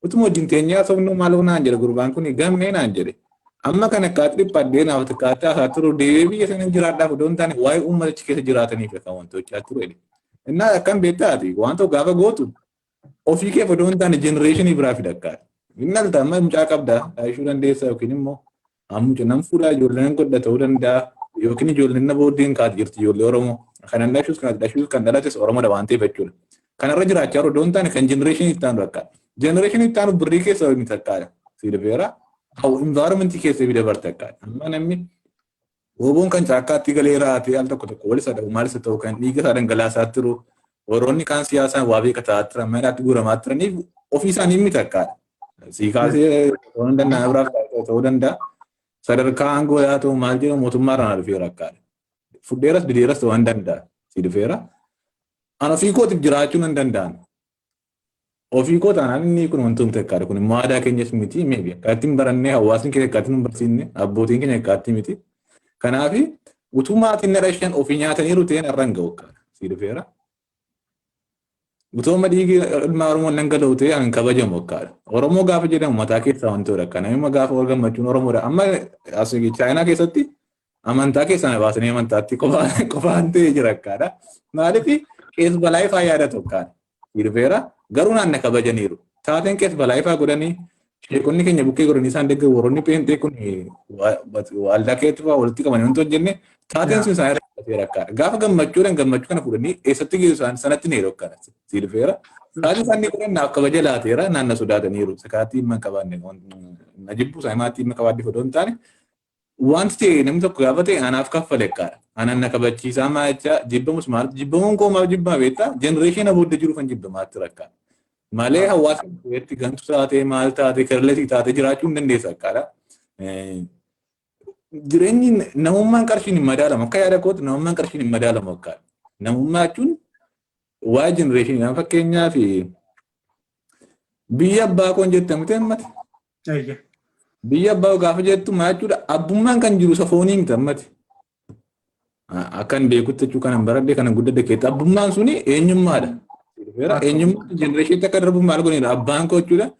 Utuma wajjin teenyee haasofnu maal naan jedhe gurbaan kun, gammee naan jedhe. Amma kana akkaatti dhiphadhee naaf akkaatti haasaa turu deebi'ee biyya sana jiraadhaaf odoo hin taane waa'ee uummata achi keessa jiraataniif kan wanti hojjechaa ture. Innaa akkam beektaati waan tokko gaafa gootu ofii keef odoo hin taane generation biraa fida akkaati. Inni alta amma mucaa qabda dhaayishuu dandeessa yookiin immoo amma nam fuudhaa ijoolleen godha ta'uu danda'a yookiin ijoolleen na booddeen kaati jirti, ijoollee Oromoo. Kanan dhashuus kan dhashuus kan dhalates Oromoodha waan ta'eef jechuudha. Kanarra jiraachaa jiru odoo hin taane kan generation itti aanu rakkaadha. Generation itti aanu birrii keessa miti akkaadha. Si dhufeera. Environment keessa fi dabarte akkaadha. Amma namni woboon kan caakkaatti galee raatee al tokko tokko wal isa dha'u maal isa ta'u kan dhiiga isaa dhangalaasaa jiru Warroonni kaan siyaasaan waa beeka ta'aa turan, manaatti guuramaa turaniif ofii isaanii miti akkaadha. Sii kaasee ta'uu danda'a, biraaf ta'uu danda'a. Sadarkaa aangoo yaa ta'u maal jedhamu mootummaa irraa dhufeera akkaadha. Fudheeras dideeras ta'uu hin danda'a. Si dhufeera. An ofii kootiif jiraachuu nan danda'an. Ofii koo taanaan inni kun wantoota akkaadha. Kun immoo aadaa keenyas miti. Maybe akkaatti hin barannee, hawaasni keenya akkaatti hin barsiisne, abbootiin keenya akkaatti miti. Kanaaf utuu maatiin na dhashan ofii nyaataniiru ta'een har'a hin ga'u akkaadha. Si dhufeera. Utuu amma dhiigi ilmaa Oromoo dhangala'u ta'e an kabajamu akkaadha. Oromoo gaafa jedhamu mataa keessaa wantoota akka namni gaafa wal gammachuun Oromoodha. Amma as Chaayinaa keessatti amantaa keessaa na baasanii amantaatti qofaan ta'ee jira akkaadha. Maaliif qees balaa ifaa yaadatu akkaadha. Dhufeera garuu naan na kabajaniiru. Taateen qees balaa ifaa godhanii, sheekonni keenya bukkee godhanii isaan deeggaru, warroonni peenxee kun waldaa keessatti fa'aa walitti qabanii wanti hojjenne taateen sun isaan irra akkaadha. Gaafa gammachuudhaan gammachuu kana fudhanii eessatti geessu isaan sanatti ni yeroo akkaadha. Si dhufeera. Taateen isaan ni godhan naaf kabaja laateera, naan na sodaataniiru. Sakaatii himma hin qabaanne na jibbuu isaanii maatii himma qabaadde odoo hin taane, wanti ta'e namni tokko gaafa ta'e anaaf kaffale akkaadha. Anaan na kabachiisaa maa jecha jibbamus maal jibbamuun koo maaf jibbaa beektaa, generation booddee jiru kan jibbamaatti rakkaadha. Malee hawaasa keessatti gantu taatee, maal taatee, careless taatee jiraachuu hin dandeessa akkaadha. Jireenyi namummaan qarshiin hin madaalamu. Akka yaada kootti namummaan qarshiin hin madaalamu akkaadha. Namummaa jechuun waa'ee generation nama, fakkeenyaaf biyya abbaa koon jette miti ammati. Biyya abbaa gaafa jettu maal jechuudha? Abbummaan kan jiru safoonii miti ammati. Akkan beekutti jechuu, kanan baradhe, kanan guddadhe keessatti abbummaan suni eenyummaadha. Eenyummaan generation akka darbu maal godheera abbaan koo jechuudha.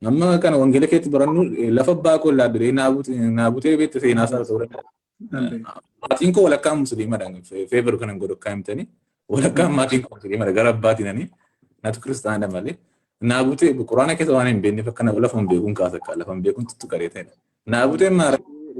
Amma kana wangeela keessatti barannu lafa abbaa koo laaddee naabutee beekte seenaa isaa ta'uu danda'a. Maatiin koo walakkaan musliimadha. Feebar kanan godhu akka himtanii. Walakkaan maatiin koo musliimadha gara abbaatiin, natu kiristaana malee. Naabutee quraana keessa waan hin beekneef akkana lafa hin beekuun kaasa akka lafa hin beekuun tuttuqaree ta'edha. Naabuteen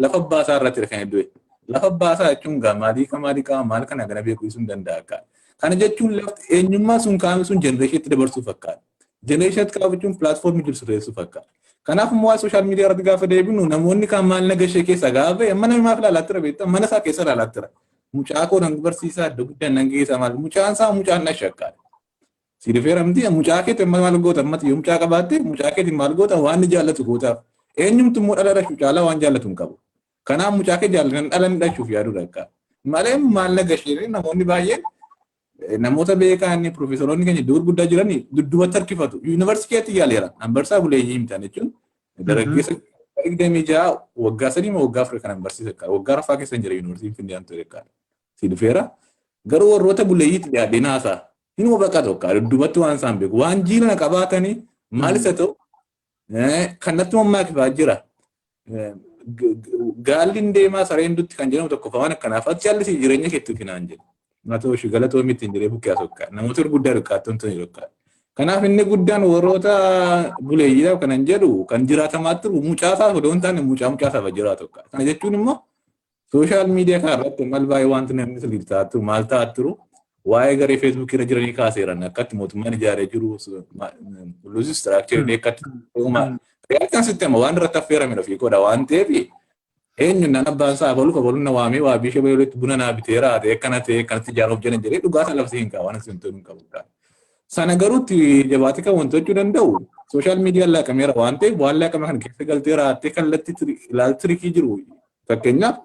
lafa abbaa isaa irratti kan du'e. Lafa abbaa isaa jechuun gaa maalii ka maalii qaba, maal kana gana beekuu sun danda'a akka. Kana jechuun lafti eenyummaa sun kaa'ame sun generationitti dabarsuu fakkaata. Generationitti kaa'achuun platformii jiru sirreessuu fakkaata. Kanaaf immoo waa'ee social media irratti gaafa deebinu, namoonni kaan maal nagashee keessa gaafa ba'e, amma namni maaf ilaalaa tura beektaa, mana isaa keessa ilaalaa tura. Mucaa koo nan barsiisaa, iddoo guddaan nan geessa, maal mucaan isaa mucaan na shakkaadha. Si dhufeeramti mucaa keetti amma maal goota, ammatti yoo mucaa qabaatte mucaa keetti maal goota? Waan inni jaallatu gootaaf. Eenyumtu immoo dhala dhashuu caalaa waan jaallatu hin qabu. Kanaaf mucaa kee jaallatan dhala inni dhashuuf yaaduu dhaqqa. Malee maal nagashee namoonni baay'een namoota beekan, piroofeesoroonni keenya iddoo gurguddaa jiran dudduubatti harkifatu. Yuunivarsiitii keessatti yaaleera. An barsiisaa buleeyyii himtan jechuun dargaggeessa 26 waggaa 3 moo waggaa 4 kanan barsiisa. Waggaa arfaa keessa hin jira yuunivarsiitii Finfinnee ture akka. Si dhufeera. Garuu warroota buleeyyiitti dhiyaadhee naasaa. Hinuma baqa tokko dudduubatti waan isaan beeku. Waan jiilana qabaatanii maalis haa ta'u kan natti mammaakifaa jira. Gaalli hin deemaa sareen dutti kan jedhamu tokko waan akkanaaf ati callisii jireenya keetti finaan jedhu. Haa ta'u ishee galatoo miti hin jedhee bukkee asokkaa. Namoota gurguddaa dhukkaattuun tuni dhukkaa. Kanaaf inni guddaan warroota buleeyyiidhaaf kanan jedhu, kan jiraatamaa turu mucaasaaf odoo hin taane mucaa mucaasaaf jiraatu. Kana jechuun immoo social media kana irratti maal baay'ee wanti namni sirrii ta'aa turu, maal ta'aa turu, waa'ee garee Facebookii irra jiranii kaaseeran, akkatti mootummaan ijaaree jiru loose structure akkatti uumaa. Reaction system waan irratti affeerame ofii godha waan ta'eef, eenyu nan abbaan isaa abalu abalu na waamee waa bishee bayoletti buna naa biteera ta'e, akkana ta'e, akkanatti ijaaruuf jedhan jedhee dhugaa isaa labsii hin qabu, waan isin hin qabu. Sana garuu itti jabaatee kan wanti hojjechuu danda'u social mediaan laaqameera waan ta'eef, waan laaqame kana keessa galtee raattee kallattii ilaalchi trickii jiru, fakkeenyaaf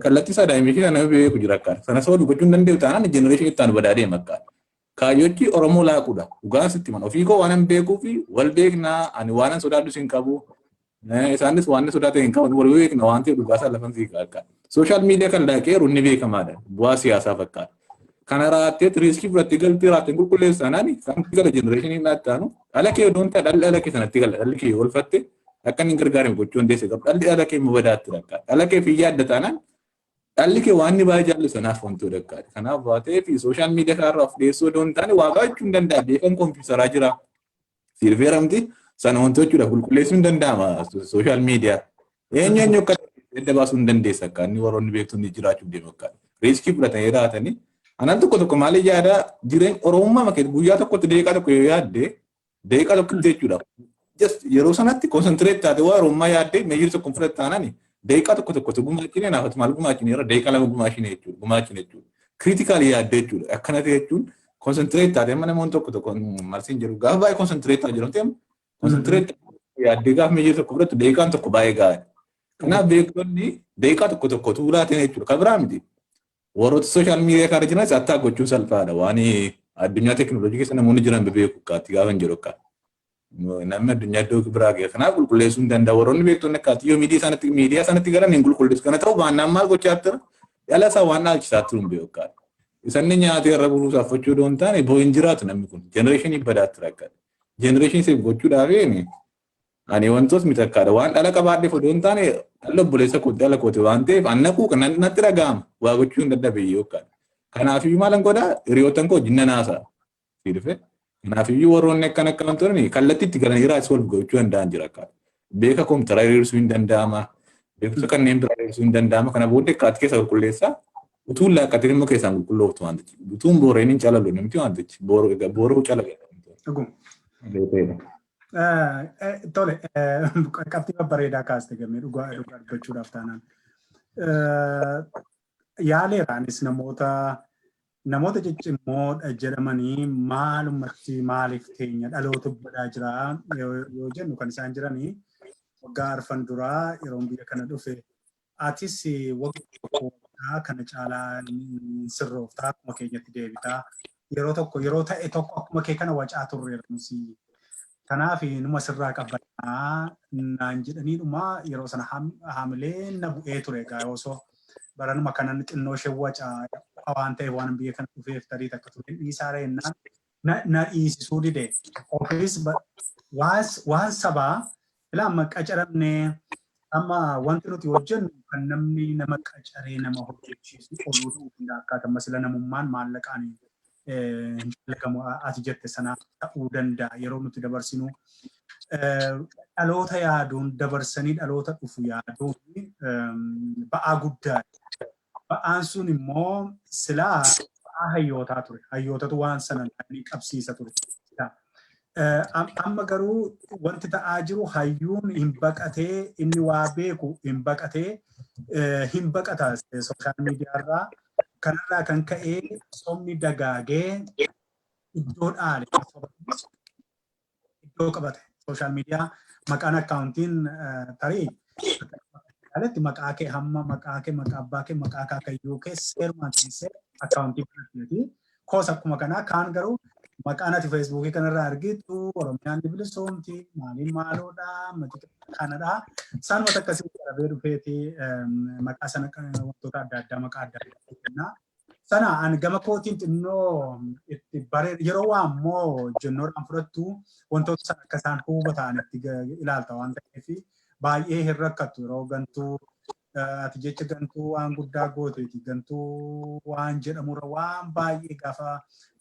kallattii isaa daa'imni kana nama beeku jira akka sana soo dubbachuu hin danda'u taanaan generation itti aanu badaa deema akka. Kaayyochi Oromoo laaquudha. Dhugaan sitti mana ofii koo waan hin beekuu fi wal beeknaa, ani waan hin sodaadhu hin qabu. Isaanis waan sodaatan hin qaban, wal beekna waan ta'eef dhugaa isaa lafan sii akka. Social media kan laaqeeru inni beekamaadha. Bu'aa siyaasaa fakkaata. Kana raattee risk fudhattee galtee raattee qulqulleessu taanaan kan gala generation naatti aanu dhala kee odoon ta'e dhalli dhala kee sanatti gala, dhalli kee oolfatte akka inni hin gargaarame gochuu dandeesse qabu. Dhalli dhala kee immoo badaatti rakkaata. Dhala kee fiyyaa adda taanaan dhalli kee waan inni baay'ee jaallu sanaaf wantoota rakkaata. Kanaaf waa ta'eef social media kanarraa of dhiyeessuu odoo hin taane waa baachuu hin danda'a. Beekan kompiitaraa jira. Siirfeeramti sana wantoota jechuudha qulqulleessuu hin danda'ama social media. Eenyu eenyu akka adda baasuu hin dandeessa akka inni warroonni beektonni jiraachuuf deemu akka. Risk fudhatanii raatanii. Anaan tokko tokko maali yaada, jireenya Oromummaa makee guyyaa tokkotti daqiiqaa tokko yoo yaadde, daqiiqaa tokkotti jechuudha. Just yeroo sanatti concentrate taate waa Oromummaa yaaddee measure tokko fudhatte taanaan daqiiqaa tokko tokkotti gumaachine naafatu maal gumaachine irra daqiiqaa 2 gumaachine jechuudha. Gumaachine jechuudha. Critical yaaddee jechuudha. Akkana ta'e jechuun Concentrate taate amma namoonni tokko tokko marsiin jiru gaafa baay'ee concentrate ta'a jiru ta'e, concentrate yaaddee gaafa meejii tokko fudhattu daqiiqaan tokko baay'ee gaariidha. Kanaaf beektonni daqiiqaa tokko tokko tuulaatiin jechuudha. Kan biraa miti. Warroota social media kana jiranis attaa gochuun salphaadha. Waan addunyaa teekinooloojii keessa namoonni jiran bebeeku akkaatti gaafa hin jedhu akka. Namni addunyaa iddoo biraa ga'e. Kanaaf qulqulleessuu hin danda'a. Warroonni beektonni akkaatti yoo miidiyaa isaanitti galan hin qulqulleessu. Kana ta'uu baannaan maal gochaa tura? Dhala isaa waan dhaalchisaa turu hin beeku akkaati. Isanni nyaatee irra buluu saaffachuu odoo hin taane boo hin jiraatu namni kun. Generation badaatti rakkata. Generation save gochuudhaaf ani wantoota miti akkaadha. Waan dhala qabaadheef odoo hin taane dhala obboleessa kooti, dhala kooti waan ta'eef annaquu kan natti dhaga'ama. Waa gochuu hin dadhabe iyyuu akkaadha. Kanaafiyyuu maalan godhaa, hiriyoottan koo wajjin nan haasa'a. Si dhufe. Kanaafiyyuu warroonni akkana akkan turan kallattii itti galanii raayis wal gochuu danda'an jira akkaadha. Beeka kompiitara hiriirsuu hin danda'ama. Beekumsa kanneen biraa hiriirsuu hin danda'ama. Kana booddee akkaatti keessa qulqulleessaa. Utuun laaqqatiin immoo keessaan qulqullooftu wantichi. Utuun booreen hin calalu namti wantichi. Booruu calalu. Dhuguma. Tole, qabxii babbareedaa kaaste, Gammee, dhugaa dhugaa dubbachuudhaaf taanaan. Yaaleeraanis namoota ciccimoodha jedhamanii maalumatti maaliif teenya dhaloota badaa jira yoo jennu kan isaan jiranii waggaa 4 duraa yeroon biyya kana dhufe atis waggaa kana caalaa sirrooftaa, akkuma keenyatti deebitaa, yeroo tokko yeroo ta'e tokko akkuma kee kana wacaa turreera nusi. Kanaaf numa sirraa qabannaa naan jedhaniidhuma yeroo sana haamilee na bu'ee ture. Egaa osoo baranuma kanan xinnoo ishee wacaa waan ta'eef waan biyya kana dhufeef tarii takka ture dhiisaa reennaan na dhiisisuu dide. Ofiis waan sabaa ilaa amma qacaramnee amma wanti nuti hojjennu kan namni nama qacaree nama hojjechiisu oluu ta'uu danda'a. Akkaataa masila namummaan maallaqaan hin dalagamu ati jette sana ta'uu danda'a yeroo nuti dabarsinu. Dhaloota yaaduun dabarsanii dhaloota dhufu yaaduun ba'aa guddaadha. Ba'aan sun immoo silaa ba'aa hayyootaa ture. Hayyootatu waan sana qabsiisa ture. Amma garuu wanti ta'aa jiru hayyuun hin baqatee, inni waa beeku hin baqatee, hin baqata social media irraa. Kanarraa kan ka'ee sobni dagaagee iddoo dhaale, iddoo qabate. Social media maqaan accountiin tarii maqaa kee, hamma maqaa kee, maqaa abbaa kee, maqaa akaakayyuu kee seerumaan teessee accountii banatteeti. Koos akkuma kanaa kaan garuu maqaan ati Facebookii kanarraa argitu Oromiyaan ni bilisoomti, maaliin maaloodha, kanadha. Isaanumatti akkasii darabee dhufeeti maqaa sana wantoota adda addaa maqaa adda addaa kennaa. Sana ani gama kootiin xinnoo itti bare. Yeroo waa immoo jennoodhaan fudhattu wantoota sana akka isaan huuba ta'an itti ilaalta waan ta'eef baay'ee hin rakkattu. Yeroo gantuu ati jecha gantuu waan guddaa gooteeti, gantuu waan jedhamurra waan baay'ee gaafa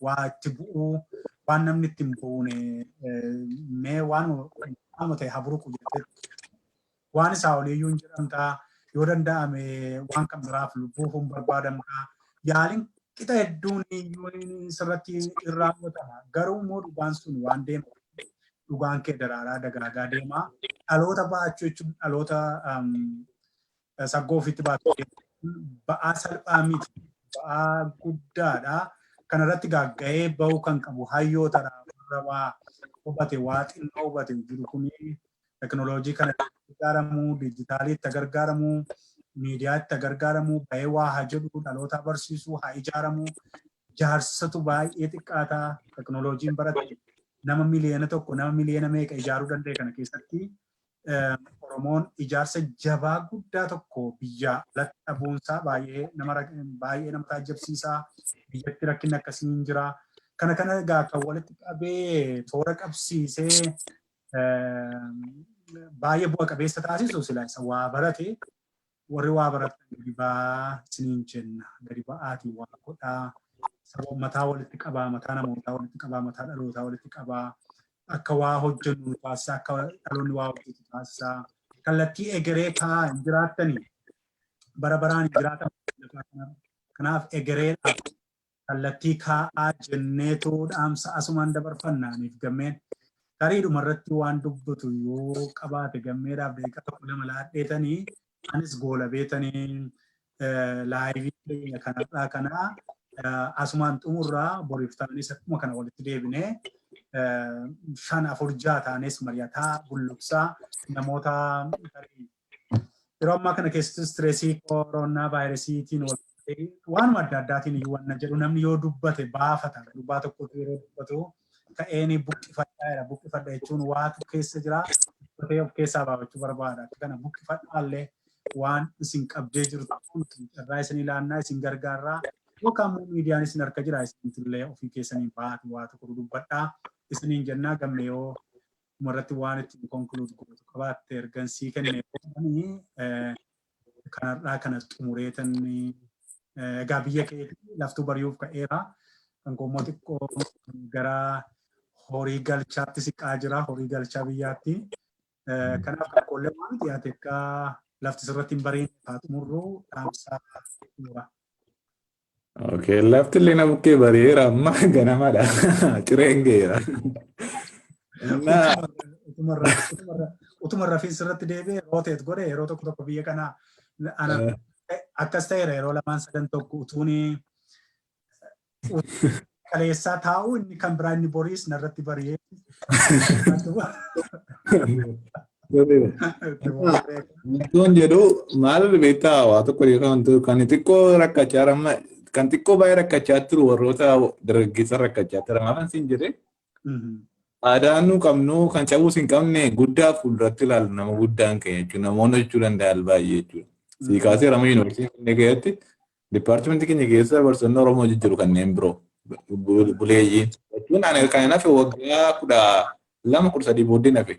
waa itti bu'uu waan namni itti hin buune mee waan waanuma ta'e haburuqu jettee waan isaa oliiyyuu hin jedhamtaa, yoo danda'ame waan kan biraaf lubbuuf hin barbaadamtaa, yaaliin qixa hedduun iyyuu sirratti hin raawwatama. Garuu immoo dhugaan sun waan deemu dhugaan kee daraaraa dagaagaa deema. Dhaloota baachuu jechuun dhaloota saggoo ofitti baatu ba'aa salphaa miti, ba'aa guddaadha. Kanarratti gaagga'ee bahuu kan qabu hayyootadha. Warra waa hubate, waa xinnoo hubate jiru kuni teknooloojii kana gargaaramuu, diijitaaliitti gargaaramuu, miidiyaatti gargaaramuu, bahee waa haa jedhu, dhaloota barsiisuu haa ijaaramuu. Jaarsatu baay'ee xiqqaataa. Teknooloojiin barate nama 1 miliyoona, nama miliyoona meeqa ijaaruu danda'e. Kana keessatti Oromoon ijaarsa jabaa guddaa tokko biyya alatti dhabuunsaa baay'ee nama taajjabsiisaa. Biyyatti rakkinni akkasii hin jira. Kana egaa kan walitti qabee toora qabsiisee baay'ee bu'a qabeessa taasisu sila isa waa barate. Warri waa baratan gadi ba'aa isiniin jenna. Gadi ba'aatii waa godhaa. Saba mataa walitti qabaa, mataa namootaa walitti qabaa, mataa dhalootaa walitti qabaa. Akka waa hojjennu nu taasisaa, akka dhaloonni waa hojjetu taasisaa. Kallattii egeree kaa'aa hin jiraattanii bara baraan hin jiraatan. Kanaaf egereedhaaf kallattii kaa'aa jenneetu dhaamsa asumaan dabarfannaaniif Gammeen. Tarii dhumarratti waan dubbatu yoo qabaate Gammeedhaaf daqiiqaa tokko lama laadheetanii anis goola beetanii live keenya kanarraa kanaa. Asumaan xumurraa, boriif ta'anis akkuma kana walitti deebinee shan, afur, ja'a taanes mari'ataa bulluqsaa namoota yeroo ammaa kana keessatti stressii koronaa vaayirasiitiin waanuma adda addaatiin iyyuu wanna jedhu namni yoo dubbate baafata. Dubbaa tokkotu yeroo dubbatu ka'een buqqifadhaa jedha. Buqqifadha jechuun waatu keessa jira, dubbatee of keessaa baafachuu barbaada. Akka kana buqqifadhaallee waan isin qabdee jirtu irraa isin ilaannaa, isin gargaarraa, yookaan immoo miidiyaan isin harka jira, isinillee ofii keessanii baatu waa tokko dubbadhaa isiniin jennaa. Gamme, yoo irratti waan ittiin conclude gootu qabaatte ergansii kennee kanarraa kana xumureetan. Egaa biyya keetii laftuu bari'uuf ka'eera. Kan koommoo xiqqoo gara horii galchaatti siqaa jira, horii galchaa biyyaatti. Kanaaf kan koollee waan dhiyaate akka lafti sirratti hin bariin haa xumurru, dhaamsaa xumura. Okay, lafti illee na bukkee bari'eera, amma ganamadha. Cireen ga'eera. Utuma rafiin sirratti deebi'ee rooteet godhe yeroo tokko tokko biyya kanaa akkas ta'eera. Yeroo lamaan sadan tokko utuuni kaleessaa taa'u inni kan biraa inni boriis narratti bari'ee. Wantoon jedhu maal beektaa, waa tokko kan xiqqoo rakkachaa amma kan xiqqoo baay'ee rakkachaa turu warroota dargaggeessa rakkachaa turan maafan siin jedhee, aadaan nu qabnu kan cabuus hin qabne guddaa fuulduratti ilaalu nama guddaan keenya jechuudha, namoonni hojjechuu danda'an baay'ee jechuudha. Sii kaasee Ramuu Yuunivarsiitii Finfinnee keessatti dipaartimentii keenya keessa barsiisonni Oromoo jijjiiru kanneen biroo buleeyyiin jechuun ani kan hafe waggaa 12, 13 booddee hafe,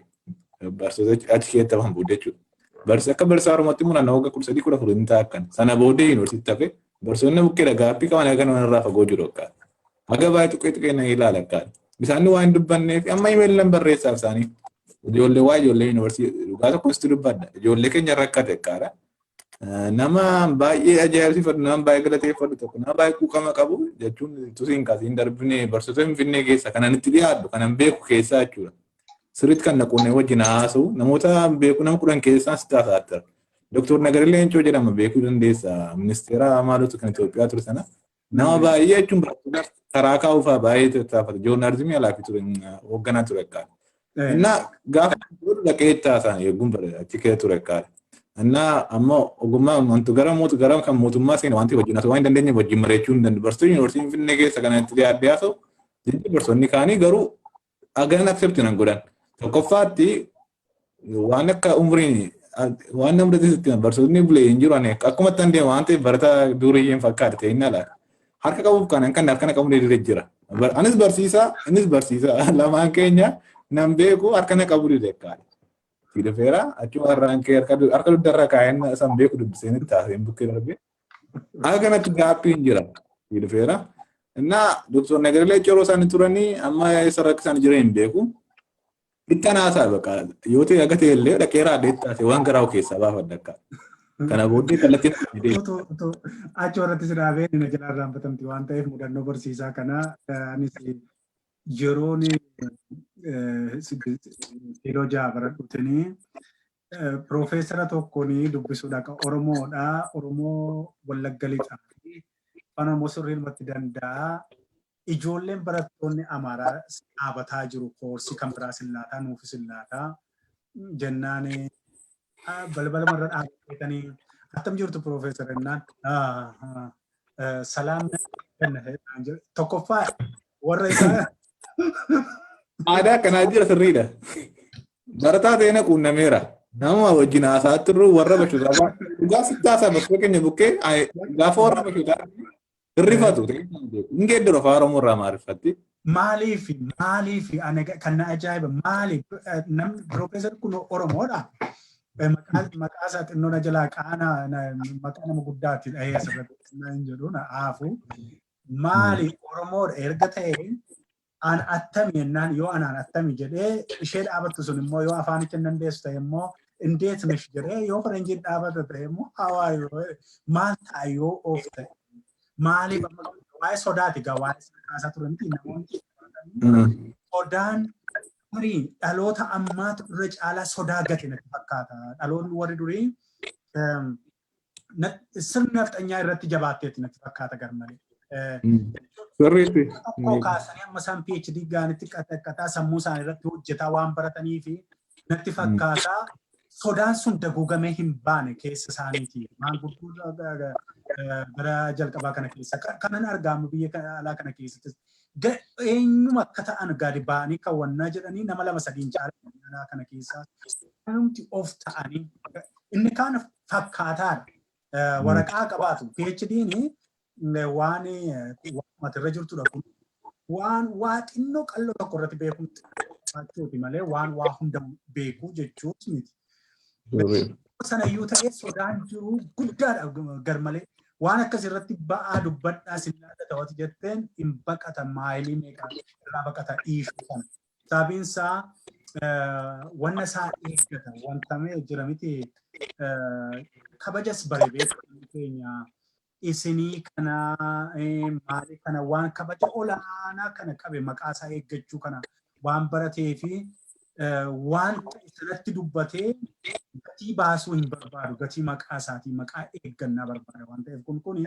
barsiisota achi keessatti hafan booddee jechuudha. Barsiisa akka barsiisaa Oromootti immoo naannoo waggaa 13, 14 hin ta'a akkan. Sana booddee yuunivarsiitii hafe barsiisonni bukkeedha gaaffii qaban akka nama irraa fagoo jiru akka. Haga baay'ee tuqee tuqee na ilaala akka. Isaan waan hin dubbanneef amma imeelii barreessaaf isaanii. Ijoollee waa ijoollee yuunivarsiitii dhugaa tokko sitti dubbadha. Ijoollee keenya rakkate akkaadha. Nama baay'ee ajaa'ibsiifadhu, nama baay'ee galateeffadhu tokko, nama baay'ee quuqama qabu jechuun tusiin kaasiin darbine barsiisota Finfinnee keessa kanan itti dhiyaadhu kanan beeku keessaa jechuudha. Sirriitti kan naqunnee wajjin haasa'u namoota beeku nama 10 keessaa sitti haasa'aa. Doktor Nagarii Leencoo jedhama, beekuu dandeessa. Ministeera maalota kan Itoophiyaa ture sana. Nama baay'ee jechuun barattoota karaa kaa'uufaa baay'ee tattaafata. Joornaalizimii alaa fi ture hoogganaa ture akkaata. Innaa gaafa dhaqee itti haasa'an eeguun achi keessa ture akkaata. Innaa ammoo ogummaa wanti gara mootu gara kan mootummaa seene wanti wajjin haasa'u waan hin dandeenye wajjin mari'achuu hin danda'u. Barsiisonni yuunivarsiitii Finfinnee keessa kana itti dhiyaadhee haasa'u jechuun barsiisonni kaanii garuu haganan accept nan godhan. Tokkoffaatti waan akka umriin waan namni sitti barsiisonni bulee hin jiru, ani akkuma ittiin deemu waan ta'eef barataa duriyyeen fakkaata ta'e inni alaata. Harka qabuuf kan harka qabu dide jira. Anis barsiisaa, innis barsiisaa, lamaan keenya nan beeku, harka na qabu dide akkaata. Si dhufeera achuma har'aan kee harka dugdarra kaa'een san beeku dubbiseen itti haasa'een bukkee darbee. Akka kanatti gaaffiin jira. Si dhufeera. Innaa Doktor Nagarii Leencoo yeroo isaan turanii amma eessa rakkisan jiran hin beeku. Itti haasaa baqa yoo ta'e aga ta'e illee dhaqee raadhee itti haasa'e waan garaa keessaa baafadha akka. Kana booddee kallattiin Achi warratti si dhaabee na jalaa irraanfatamti waan ta'eef, mudannoo barsiisaa kana anis yeroon kiiloo 6 baradhuutinii piroofeesara tokkoon dubbisuu dhaqa. Oromoodha. Oromoo Wallagga Lixaa. Afaan Oromoo sirriidhumatti danda'a. Ijoolleen barattoonni Amaaraa dhaabataa jiru, koorsii kan biraa sillaataa nuufis sillaataa jennaan, balbala marra dhaabbatanii "Attam jirtu piroofeesar?" jennaan, "Salaam." Tokkoffaa warra isaa Aadaa akkanaa jira, sirriidha. Barataa ta'ee na quunnameera. Nama wajjin haasaa turru warra bashootaa dhugaa sitti haasaa bakka keenya bukkee gaafa warra bashootaa hirrifatu hin geeddaru afaan Oromoo irraa Amaariffatti. Maaliif kan na ajaa'iba, maaliif namni piroofeesar kun Oromoodha. Maqaa isaa xinnoo na jalaa qaana, maqaa nama guddaatti dhahee asirratti hin jedhu na aafu. Maali, Oromoodha erga ta'e an attami jennaan, yoo anaan attami jedhee ishee dhaabattu sun immoo yoo afaanicha hin dandeessu ta'e immoo "እንዴት ነሽ" jedhee, yoo faranjiin dhaabata ta'e immoo "How are you?" Maal ta'a yoo of ta'e? Maaliif waa'ee sodaati gaa waa'ee kaasaa turanti namoonni sodaan durii dhaloota ammaatu irra caalaa sodaa gate natti fakkaata. Dhaloonni warri durii sirna nafxanyaa irratti jabaatteetti natti fakkaata garmalee. Sirriitti. Tokko kaasanii amma isaan PhD gaanitti qaxaqqataa sammuu isaanii irratti hojjetaa waan baratanii fi natti fakkaataa sodaan sun daguugamee hin baane keessa isaaniiti. Maanguddoo gara jalqabaa kana keessa kanan argamu biyya alaa kana keessattis eenyuma akka ta'an gadi ba'anii kaawwannaa jedhanii nama lama sadiin caalaa alaa kana keessa kanumti of ta'anii inni kaan fakkaataadha. Waraqaa qabaatu. PhD'n waan irra jirtudha kun waan waa xinnoo qalloo tokko irratti beekumti qabaachuuti malee waan waa hunda beekuu jechuus miti. Sanayyuu ta'ee sodaan jiru guddaadha garmalee. Waan akkas irratti ba'aa dubbadhaa sin ta'uti jetteen hin baqata, maayilii meeqa irraa baqata dhiisuu kana. Sababiin isaa wanna isaa eeggata wantamee jira miti, kabajas bare beeku keenya isinii kana maali kana waan kabaja olaanaa kana qabe maqaa isaa eeggachuu kana waan baratee fi waan sanatti dubbatee gatii baasuu hin barbaadu, gatii maqaa isaatii maqaa eeggannaa barbaada waan ta'eef kuni.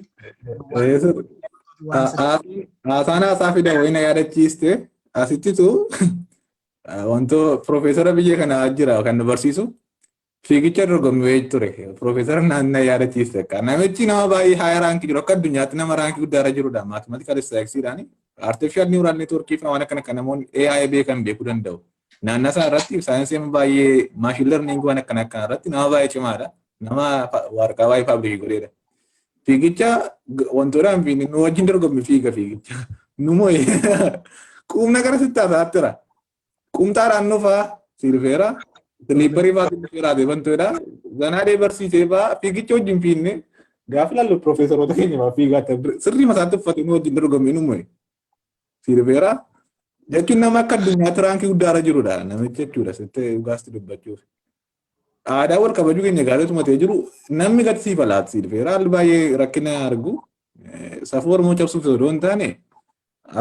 Haasaan haasaa fida wayina yaadachiiste. Asittitu wantoo piroofeesara biyya kanaa jira kan nu barsiisu fiigicha dorgommii ture. Piroofeesara naannoo yaadachiiste akka namichi nama baay'ee high rank jiru, akka addunyaatti nama rank guddaarra jirudha. Mathematical statisticsiidhaan artificial neural network fi waan akkana kan namoonni AI beekan beekuu danda'u. Naannoo isaa irratti saayinsii baay'ee machine learning waan akkana akkana irratti nama baay'ee cimaadha. Nama waraqaa baay'ee publish godheedha. Fiigicha wantoodhaan nu wajjin dorgommii fiiga fiigicha. Nu moo'e. Quumna gara sitti haasa'aa. Qumxaadhaan nufaa siirfeera. Slipper fa'aa dhufeera wantoodha. Zanaadhee barsiisee fa'aa fiigicha wajjin fiinne gaafa ilaallu piroofeesaroota keenya fa'aa fiigaa sirrii masaatti uffate nu wajjin dorgommii nu moo'e. Siirfeera. Jechuun nama akka addunyaatti rank guddaarra jirudha namichi jechuudha, sitti dhugaasti dubbachuuf. Aadaa wal kabajuu keenya gaarii tumatee jiru namni gadi siif alaatti siirfeera. Haalli baay'ee rakkina argu. Safuu Oromoo cabsuuf osoo hin taane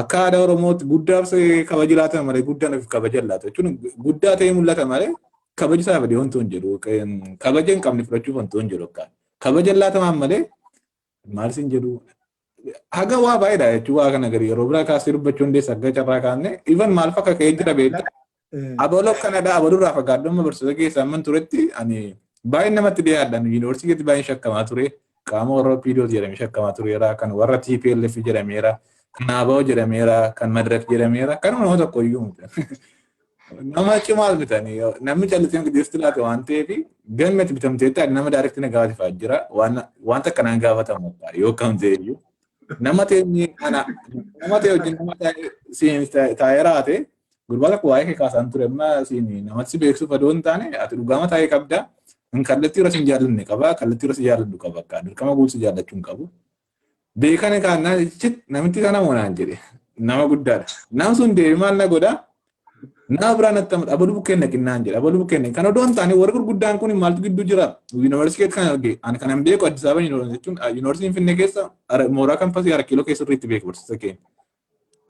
akka aadaa Oromootti guddaaf kabaji laatama malee guddaan ofiif kabaja laata jechuun guddaa ta'ee mul'ata malee kabaji isaa fedhee wantoon hin jedhu, kabaja hin qabne fudhachuuf wantoon hin jedhu, akka kabaja laatamaan malee maal sin jedhu. Haga waa baay'eedha jechuun waa kana gadi yeroo biraa kaasee dubbachuu hundeessa akka carraa kaasne even maal fakka ka'ee jira beekta. Abaloo akkanadha, abaluu irraa fagaadhu. Amma barsiisota keessaa amman turetti ani baay'ee namatti dhiyaadha. Yuunivarsiitii keessatti baay'een shakkamaa ture. Qaama warra PDO jedhamee shakkamaa tureera, kan warra TPLF jedhameera, kan ABO jedhameera, kan Madirak jedhameera, kanuma nama tokko iyyuu miti. Nama cimaa bitanii namni callisee gideesti laate waan ta'eef galmi ati bitamteetti nama direct na gaafatifaa jira wanta akkanaan gaafatamu yoo kam ta'e iyyuu. Nama ta'e ana nama ta'e wajjin nama siin taa'ee raate gurbaa tokko waa'ee kee kaasaan ture, amma siin namatti si beeksisuuf adoo hin taane ati dhugaama taa'ee qabda. Kallattii irra sin jaallanne qaba, kallattii irra si jaalladhu qaba, akka dirqama guutuu si jaallachuu hin qabu. Beekan kaannaa namitti kana moonaan jedhe nama guddaadha. Nama sun deebi maal na godhaa? Nama biraa natti amata abaluu bukkeen naqinnaan jedha, abaluu bukkeen kan odoo hin taane warri gurguddaan kun maaltu gidduu jira? Yuunivarsiitii kan arge ani kanan beeku Addis Ababa Yuunivarsiitii jechuun yuunivarsiitiin Finfinnee keessa mooraa kampasii Arat Kiiloo keessa irratti beeku barsiisa keenya.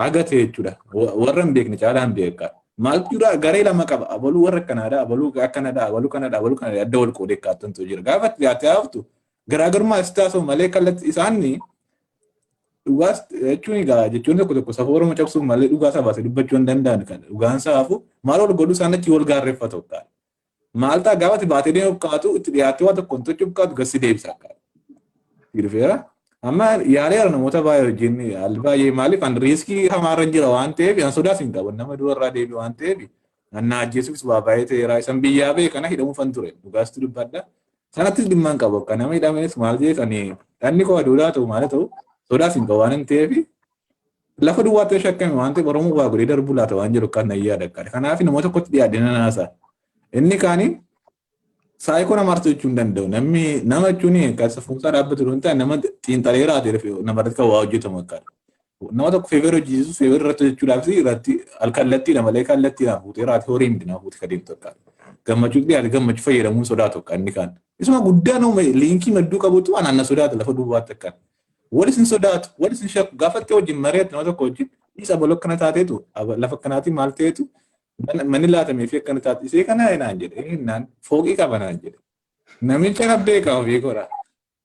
Agate jechuudha, warra hin beekne caalaa hin beeka. Maaltu jira? Garee lama qaba, abaluu warra akkanaadha, abaluu akkanadha, abaluu kanadha, abaluu kanadha, adda wal qoodee kaattantu jira. Gaafa itti dhiyaatee haftu garaagarummaa is taasisu malee kallattii isaanii dhugaas jechuun egaa jechuun tokko tokko safuu Oromoo cabsuuf malee dhugaa isaa baasee dubbachuu hin danda'an, kan dhugaan saafu maal wal godhu isaan achi wal gaarreeffatu akka. Maal ta'a, gaafa ati baatee deemuuf kaatu itti dhiyaattee waa tokko hin tochuuf kaatu gassi deebisa akka. Dhufeera. Amma yaaleera namoota baay'ee wajjin haalli baay'ee maaliif an risk hamaarra jira waan ta'eef an sodaas hin qabu, nama du'arraa deebi waan ta'eef an na ajjeesuufis waa baay'ee ta'eera, isan biyyaa ba'e kana hidhamuufan ture, dhugaasti dubbadha. Sanattis dhimma hin qabu, akka nama hidhamees maal jedhes ani dhanni koo aduudhaa ta'u maal ta'u sodaas hin qabu waan hin ta'eef lafa duwwaatti shakkame waan ta'eef Oromoo waa godhee darbuu laata waan jedhu kan nan yaada akka. Kanaaf namoota tokkotti dhiyaadhe nan haasa. Inni kaani saayikoo nama arsu jechuu hin danda'u. Namni nama jechuun kan safuunsaa dhaabbatu hin ta'e, nama xiinxalee raate namarratti kan waa hojjetamu akka. Nama tokko favor hojjechiisu, favor irratti hojjechuudhaaf irratti alkallattiidha malee kallattiidhaan fuutee raate horii miti nama fuutee kadeemtu akka. Gammachuu dhiyaate gammachuu fayyadamuun sodaatu akka inni kaan. Isuma guddaa nama link madduu qabutu anaan na sodaata lafa duwwaatti akka. Wal isin sodaatu, wal isin shakku gaafatti wajjin mari'atu nama tokko wajjin isa baloo akkana taateetu lafa akkanaatiin maal ta'eetu manni laatamee fi akkana taate isee kana naan jedhe, naan fooqii qaba naan jedhe. Namicha kan beekamu beekoodha.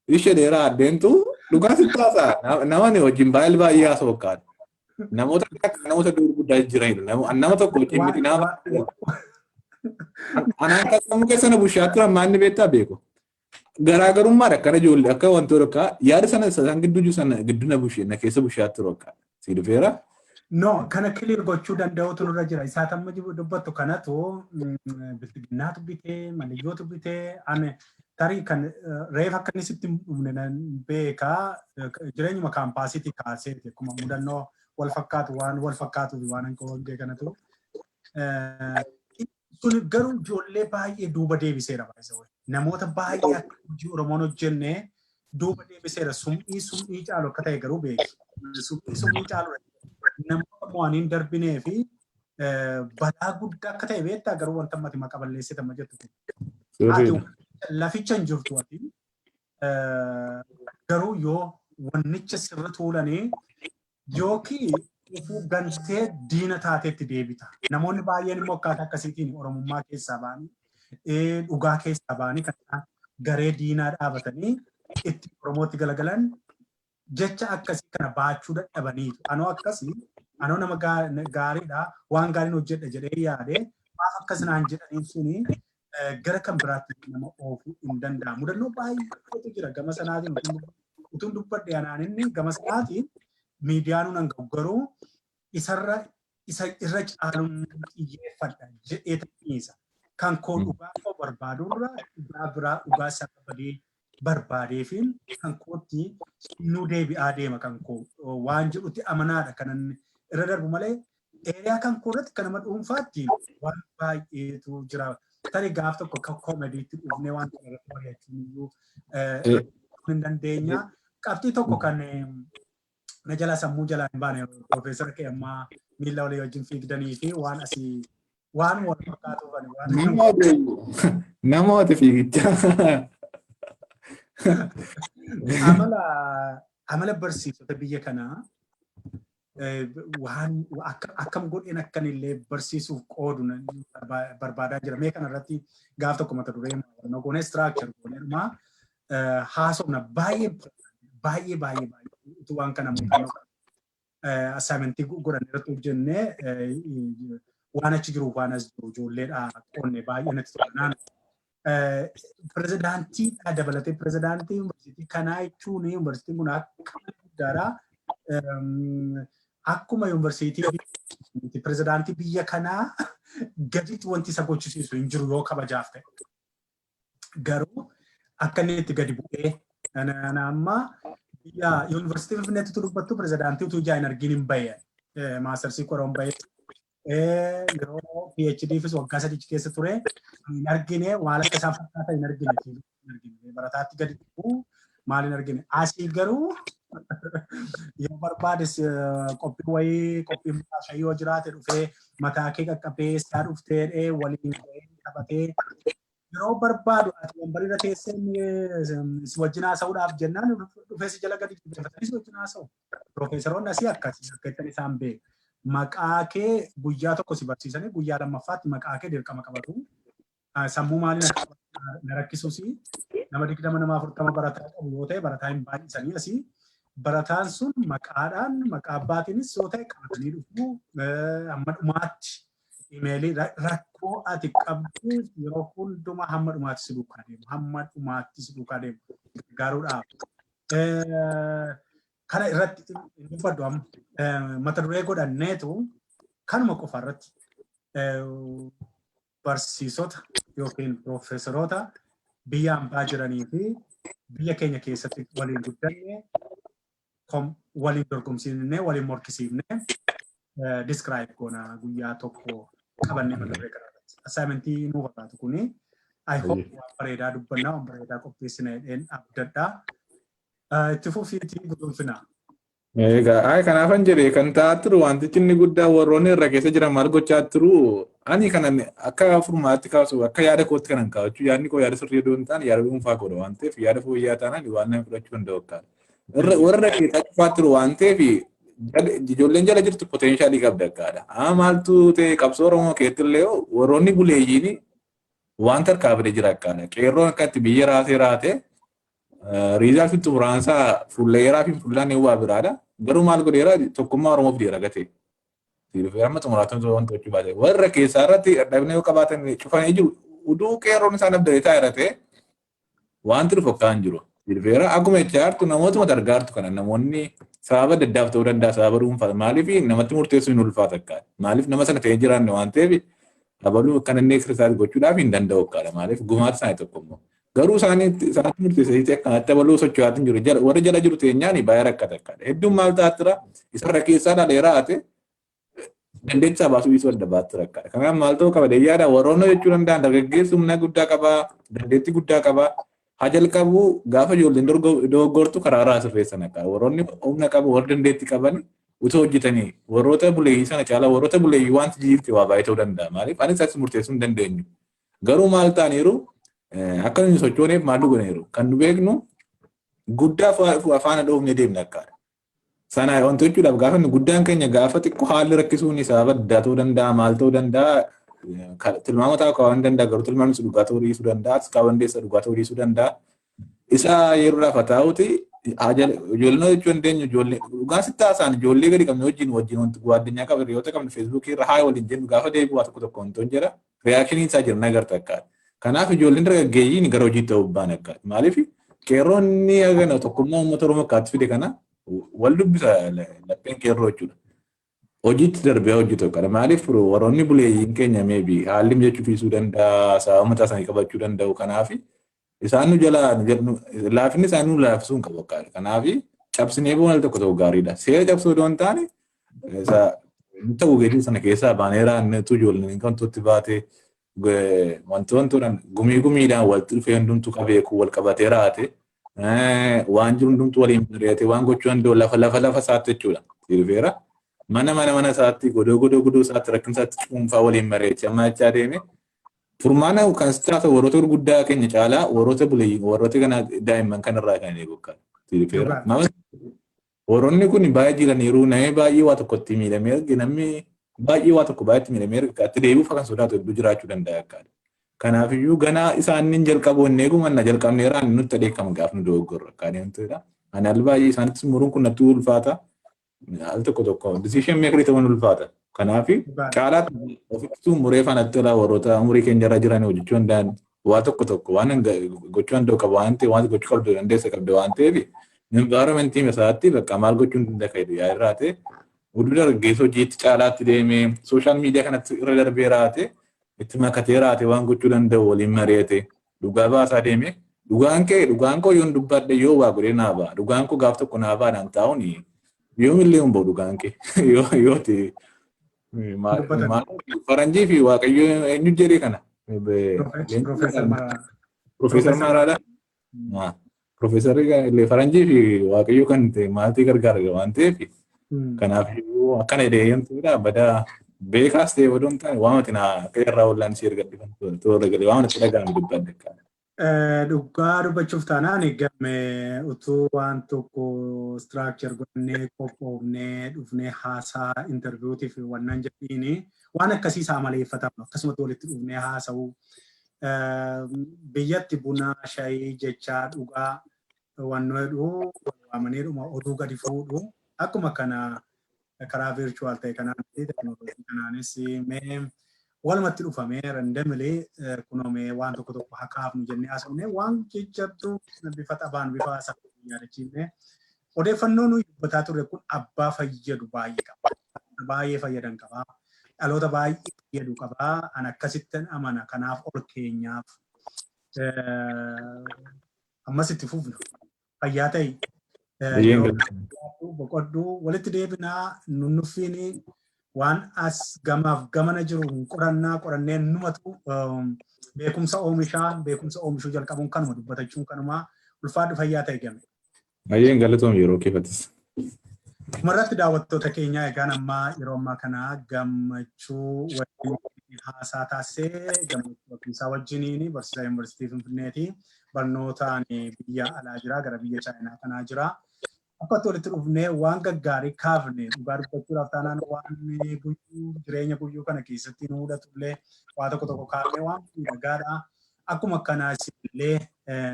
Ishee dheeraa addeentu Dhugaa sitti haasa'a. Nama wajjin baay'ee baay'ee haasa'u akkaadha. Namoota akka namoota gurguddaa jiranidha. Nama tokko wajjin miti, nama anaan kan sammuu keessa na bushaa turan maanni beektaa beeku. Garaagarummaadha akkana ijoollee akka wantoota akka yaada sana isaan gidduu jiru sana gidduu na bushee na keessa bushaa turu akka si dhufeera. No, kana clear gochuu danda'utu nurra jira. Isaa tamma dubbattu kanatu biltiginnaatu bitee, maliyyootu bitee, ani tarii kan reef akka inni sitti dhumne nan beekaa, jireenyuma kaampaasiitii kaaseeti akkuma mudannoo wal fakkaatu waan wal fakkaatuu fi waan hanqa wangee kanatu. Sun garuu ijoollee baay'ee duuba deebiseera baay'ee. Namoota baay'ee akka hojii Oromoon hojjenne duuba deebiseera. Sum'ii sum'ii caalu akka ta'e garuu beeki. Sum'ii sum'ii caalu namoota mo'anii hin darbinee fi balaa guddaa akka ta'e beektaa, garuu wanta ammati maqa balleessite amma jettu kun. Ati laficha hin jirtu, ati garuu yoo wannicha sirra tuulanii yookiin dhufuu gantee diina taateetti deebita. Namoonni baay'een immoo akkaataa akkasiitiin Oromummaa keessaa ba'anii, dhugaa keessaa ba'anii kan isaan garee diinaa dhaabatanii itti Oromootti galagalan jecha akkasii kana baachuu dadhabaniitu. Anoo akkasii, anoo nama gaariidha, waan gaariin hojjedha jedhee yaade, maaf akkas naan jedhaniin suni gara kan biraatti nama oofuu hin danda'a. Mudannoo baay'eetu jira gama sanaatiin. Utuun dubbadhe anaan inni gama sanaatiin miidiyaan nan ga'u, garuu isarra isa irra caaluun xiyyeeffadha jedhee dhiisa. Kan koo dhugaa koo barbaadurra dhugaa biraa, dhugaa saba badee barbaadee fi kan kootti nu deebi'aa deema kan koo waan jedhutti amanaadha kanan irra darbu malee area kan koo irratti kan nama dhuunfaatti waan baay'eetu jira. Tarii gaaf tokko akka koomediitti dhufnee waan kana irratti mari'achuun iyyuu hin dandeenya. Qabxii tokko kan na jala sammuu jalaa hin baane, piroofeesara kee ammaa miila walii wajjin fiigdanii fi waan asii waan wal fakkaatuuf ani waan Namoota fiigicha. Amala barsiisota biyya kanaa waan akkam godheen akkanillee barsiisuuf qoodu barbaadaa jira. Mee kanarratti gaaf tokko mata duree barnoo goonee, structure goonee haasofna. Baay'ee baay'ee baay'ee baay'ee utuu waan kana muuxannoo assignmentii godhan irratti hojjennee waan achi jiru waan as jiru ijoolleedha qoonne baay'ee natti tola. Pirezidaantii dabalatee, pirezidaantii yuunivarsiitii kanaa jechuun yuunivarsiitiin kun akka guddaadha. Akkuma yuunivarsiitii pirezidaantii biyya kanaa gaditti wanti isa gochisiisu hin jiru yoo kabajaaf ta'e. Garuu akka inni itti gadi bu'ee amma biyya yuunivarsiitii Finfinneetti dubbattu pirezidaantii utuu ijaa hin argin hin bahe. Maastarsii koroon bahe. Yeroo PhDfis waggaa 3 keessa ture hin argine, waan akka isaan fakkaatan hin argine. Barataatti gadi bu'uu maal hin argine. Asii garuu yoo barbaades qophii wayii, qophii shayii yoo jiraate, dhufee mataa kee qaqqabee isaa dhuftee waliin taphatee, yeroo barbaadu ati wambarirra teessee si wajjin haasa'uudhaaf jennaan dhufee si jala gadi jilbeenfatanii si wajjin haasa'u. Piroofeesaroonni asii akkasii akka ittiin isaan beeku. Maqaa kee guyyaa tokko si barsiisanii guyyaa lammaffaatti maqaa kee dirqama qabatu. Sammuu maaliin akka na rakkisuus, nama 20, nama 40 barataa qabu yoo ta'e, barataa hin baay'isanii asii. Barataan sun maqaadhaan, maqaa abbaatiinis yoo ta'e qabatanii dhufu, hamma dhumaatti imeelii rakkoo ati qabdu yeroo hundumaa hamma dhumaatti si duukaa deemu, hamma dhumaatti si duukaa deemu gargaaruudhaaf. Kana irratti hin dubbadhu amma, mata duree godhanneetu kanuma qofa irratti barsiisota yookiin piroofeesaroota biyya ambaa jiranii fi biyya keenya keessatti waliin guddanne waliin dorgomsiifnee, waliin morkisiifnee describe goona guyyaa tokko qabannee mata duree kana irratti. Assignmentii nuu fakkaatu kuni. I hope waan bareedaa dubbannaa, waan bareedaa qopheessina jedheen abdadhaa. Itti fufiitii guduunfinaa. Egaa ay kanaafan jedhee kan ta'aa turu wantichi inni guddaa warroonni irra keessa jiran maal gochaa turu, ani kanan akka furmaatti kaasu, akka yaada kootti kanan kaa'achuu, yaadni koo yaada sirrii odoo hin taane yaada dhuunfaa koodha waan ta'eef, yaada fooyya'aa taanaan waan nama fudhachuu danda'u akkaadha. Warra irra keessaa cufaa turu waan ta'eef ijoolleen jala jirtu potentialii qabda akkaadha. Amma maaltu ta'e, qabsoo Oromoo keessatti illee warroonni buleeyyiin waan tarkaa fide jira akkaadha. Qeerroon akkatti biyya raasee raatee Resultii xumuraansaa fuulleeraa fi fuullaan waa biraadha. Garuu maal godheera? Tokkummaa Oromoof deera gatee. Amma xumuraatti wanta gochuu baate. Warra keessaa irratti dadhabina yoo qabaatan cufanii jiru. Uduu qeerroon isaan abdatee taa'eera ta'e wanti dhufu akka hin jiru. Dhufeera akkuma jechaa jirtu, namootuma gargaartu kana namoonni sababa adda addaaf ta'uu danda'a, sababa dhuunfaa. Maaliif namatti murteessuu hin ulfaata akka maaliif nama sana ta'ee jiraanne waan ta'eef abaluu akka inni exercise gochuudhaaf hin danda'u akkaadha. Maaliif gumaata isaanii tokko immoo garuu isaanii isaanitti murteessanii akkanatti abaluu socho'aatiin jiru. Warra jala jiru teenyaan baay'ee rakkata akkaadha. Hedduun maal ta'aa isarra keessaa dhaleeraa haate dandeettii baasuu dhiisuu adda baatti rakkaadha. Kanaaf maal ta'uu qaba deeyyaadha? Warroonni jechuu danda'an dargaggeessi humna guddaa qabaa, dandeettii guddaa qabaa. Haa jalqabu. Gaafa ijoolleen dogoggortu karaa irraa sirreessan akka warroonni humna qabu, warra dandeettii qaban utuu hojjetanii warroota buleeyyii sana caalaa warroota buleeyyii wanti jijjiirte waa baay'ee ta'uu danda'a. Maaliif anis as murteessuu hin dandeenyu. Garuu maal ta'aniiru? Akka nuyi sochooneef maal godhaniiru? Kan nu beeknu guddaa faana dhoofnee deemna akkaadha. Sana wanti jechuudhaaf gaafa inni guddaan keenya gaafa xiqqoo haalli rakkisuun sababa addaa ta'uu danda'a, maal ta'uu danda'a, tilmaama ta'uu kaawwan danda'a, garuu tilmaamni sun dhugaa ta'uu dhiisuu danda'a, kaawwan deessa dhugaa ta'uu dhiisuu danda'a. Isa yeroodhaaf haa ta'uti, ijoollee jechuu dandeenyu, ijoollee dhugaan sitti haasa'an, ijoollee gadi qabne wajjin wajjin wanti guwaaddanyaa qaba, hiriyoota qabne Facebookii irra haa waliin jennu, gaafa deebi'u waa tokko tokko wantoon jira reactioniin isaa jira nagarta akkaata. Kanaaf ijoolleen dargaggeeyyiin gara hojii ta'uu ba'an akkaata. Maaliif qeerroonni hagana tokkummaa uummata Oromoo akkaatti fide kana wal dubbisa lapheen qeerroo jechuudha. Hojiitti darbee hojjetu akkana. Maaliif warroonni buleeyyiin keenya maybe haalli mijachuu fiisuu danda'a, sababa mataa isaanii qabachuu danda'u. Kanaaf isaan nu jalaa laafinni isaanii nu laaffisuu hin qabu akkaata. Kanaaf cabsinee boona tokko tokko gaariidha. Seera cabsuu odoo hin taane ta'uu geejjiba sana keessaa baaneeraa nutu ijoolleen kan tutti baate wantoonni gumii gumiidhaan walitti dhufee hundumtuu qabeeku wal qabatee raate waan jiru hundumtuu waliin mari'atee waan gochuu danda'u lafa lafa lafa isaatti jechuudha. Dhufeera. Mana mana mana isaatti, godoo godoo godoo isaatti, rakkina isaatti cuunfaa waliin mari'achee amma jechaa deeme. Furmaana kan taasa warroota gurguddaa keenya caalaa warroota buleeyyii, warroota kana daa'imman kanarraa kan eegu akka. Dhufeera. Warroonni kun baay'ee jiraniiru. Namni baay'ee waa tokkotti miidhamee arge, namni baay'ee waa tokko baay'eetti miidhamee arge, itti deebi'uuf kan sodaatu hedduu jiraachuu danda'a akka. Kanaafiyyuu ganaa isaan hin jalqabu hin eegumanna jalqabneeraan nutti adeekama gaaf nu dogoggorru akka adeemtudha. Ani al baay'ee isaanitti muruun kun natti ulfaata. Al tokko tokko decision maker ta'uun ulfaata. Kanaaf caalaatti ofitti muree fanatti tola warroota umurii keenya irra jiran hojjechuu danda'an waa tokko tokko waan gochuu danda'u qaba waan ta'eef, waan gochuu qabdu dandeessa qabda waan ta'eef, environmentii isaatti bakka maal gochuu hin danda'a yaada irraa ta'e oduu dargaggeessa hojiitti caalaatti deemee social media kanatti irra darbee raate itti makatee raate waan gochuu danda'u waliin mari'ate dhugaa baasaa deeme. Dhugaan kee, dhugaan koo yoon dubbadhe yoo waa godhee naa ba'a, dhugaan koo gaaf tokko naa ba'a taa'uun yoomillee hin ba'u. Dhugaan kee yoo yooti faranjii fi Waaqayyo eenyu jedhee kana? Profeesar Maraadha. Profeesarri illee faranjii fi Waaqayyo kan ta'e maaltii gargaara waan ta'eef, kanaaf akkana jedhee yoomtuudha badaa beekaas ta'e odoo hin taane waan ati naa akka irraa ollaan si erga toora galee waan itti dhaga'ame dubbadde. Dhugaa dubbachuuf taanaan game utuu waan tokko structure godhannee qophoofnee dhufnee haasaa interviewtiif wannan jedhiini waan akkasii isaa maleeffatama, akkasumatti walitti dhufnee haasa'uu, biyyatti buna shayii jechaa dhugaa wannoo jedhu waamanii dhuma oduu gadi fuudhu, akkuma kana karaa virtual ta'e kanaan teknooloojii kanaanis mee walumatti dhufamee randomly kunoomee waan tokko tokko hakaafnu jennee haasofne, waan jajjabduu bifa taphaan bifa haasaa yaadachiifne. Odeeffannoo nuyi dubbataa turre kun abbaa fayyadu baay'ee qaba. Baay'ee fayyadan qaba. Dhaloota baay'ee fayyadu qaba. An akkasittin amana. Kanaaf ol keenyaaf ammas itti fufna. Fayyaa ta'i. Boqodhuu, walitti deebinaa. Nunnuffiin waan as gamaaf gamana jiru qorannaa qorannee numatu beekumsa oomishaa, beekumsa oomishuu jalqabuun kanuma, dubbatachuun kanuma. Ulfaadhu, fayyaa ta'e game. Baay'een galatoom yeroo keefatis. Dhumarratti daawwattoota keenyaa, egaan ammaa yeroo ammaa kana Gammachuu wajjin haasaa taasisee, Gammachuu Wakiisaa wajjiniin, barsiisaa Yuunivarsiitii Finfinneeti. Barnootaan biyya alaa jira, gara biyya Chaayinaa kanaa jira. Akka walitti dhufnee waan gaggaarii kaafne, dhugaa dubbachuudhaaf taanaan waan guyyuu jireenya guyyuu kana keessatti nu mudatullee waa tokko tokko kaafne waan miidhagaadha. Akkuma kanaas illee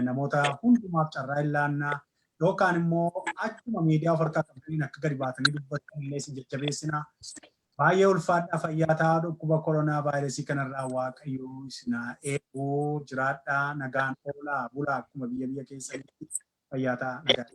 Namoota hundumaaf carraa hin laannaa yookaan immoo achuma miidiyaa of harkaa qabdaniin akka gadi baatanii dubbatan illee isin jajjabeessinaa. Baay'ee ulfaadhaa, fayyaa ta'aa. Dhukkuba koronaa vaayirasii kanarraa Waaqayyo isin haa eeguu. Jiraadhaa, nagaan oolaa bulaa, akkuma biyya biyya keessanitti fayyaa ta'aa, nagaa.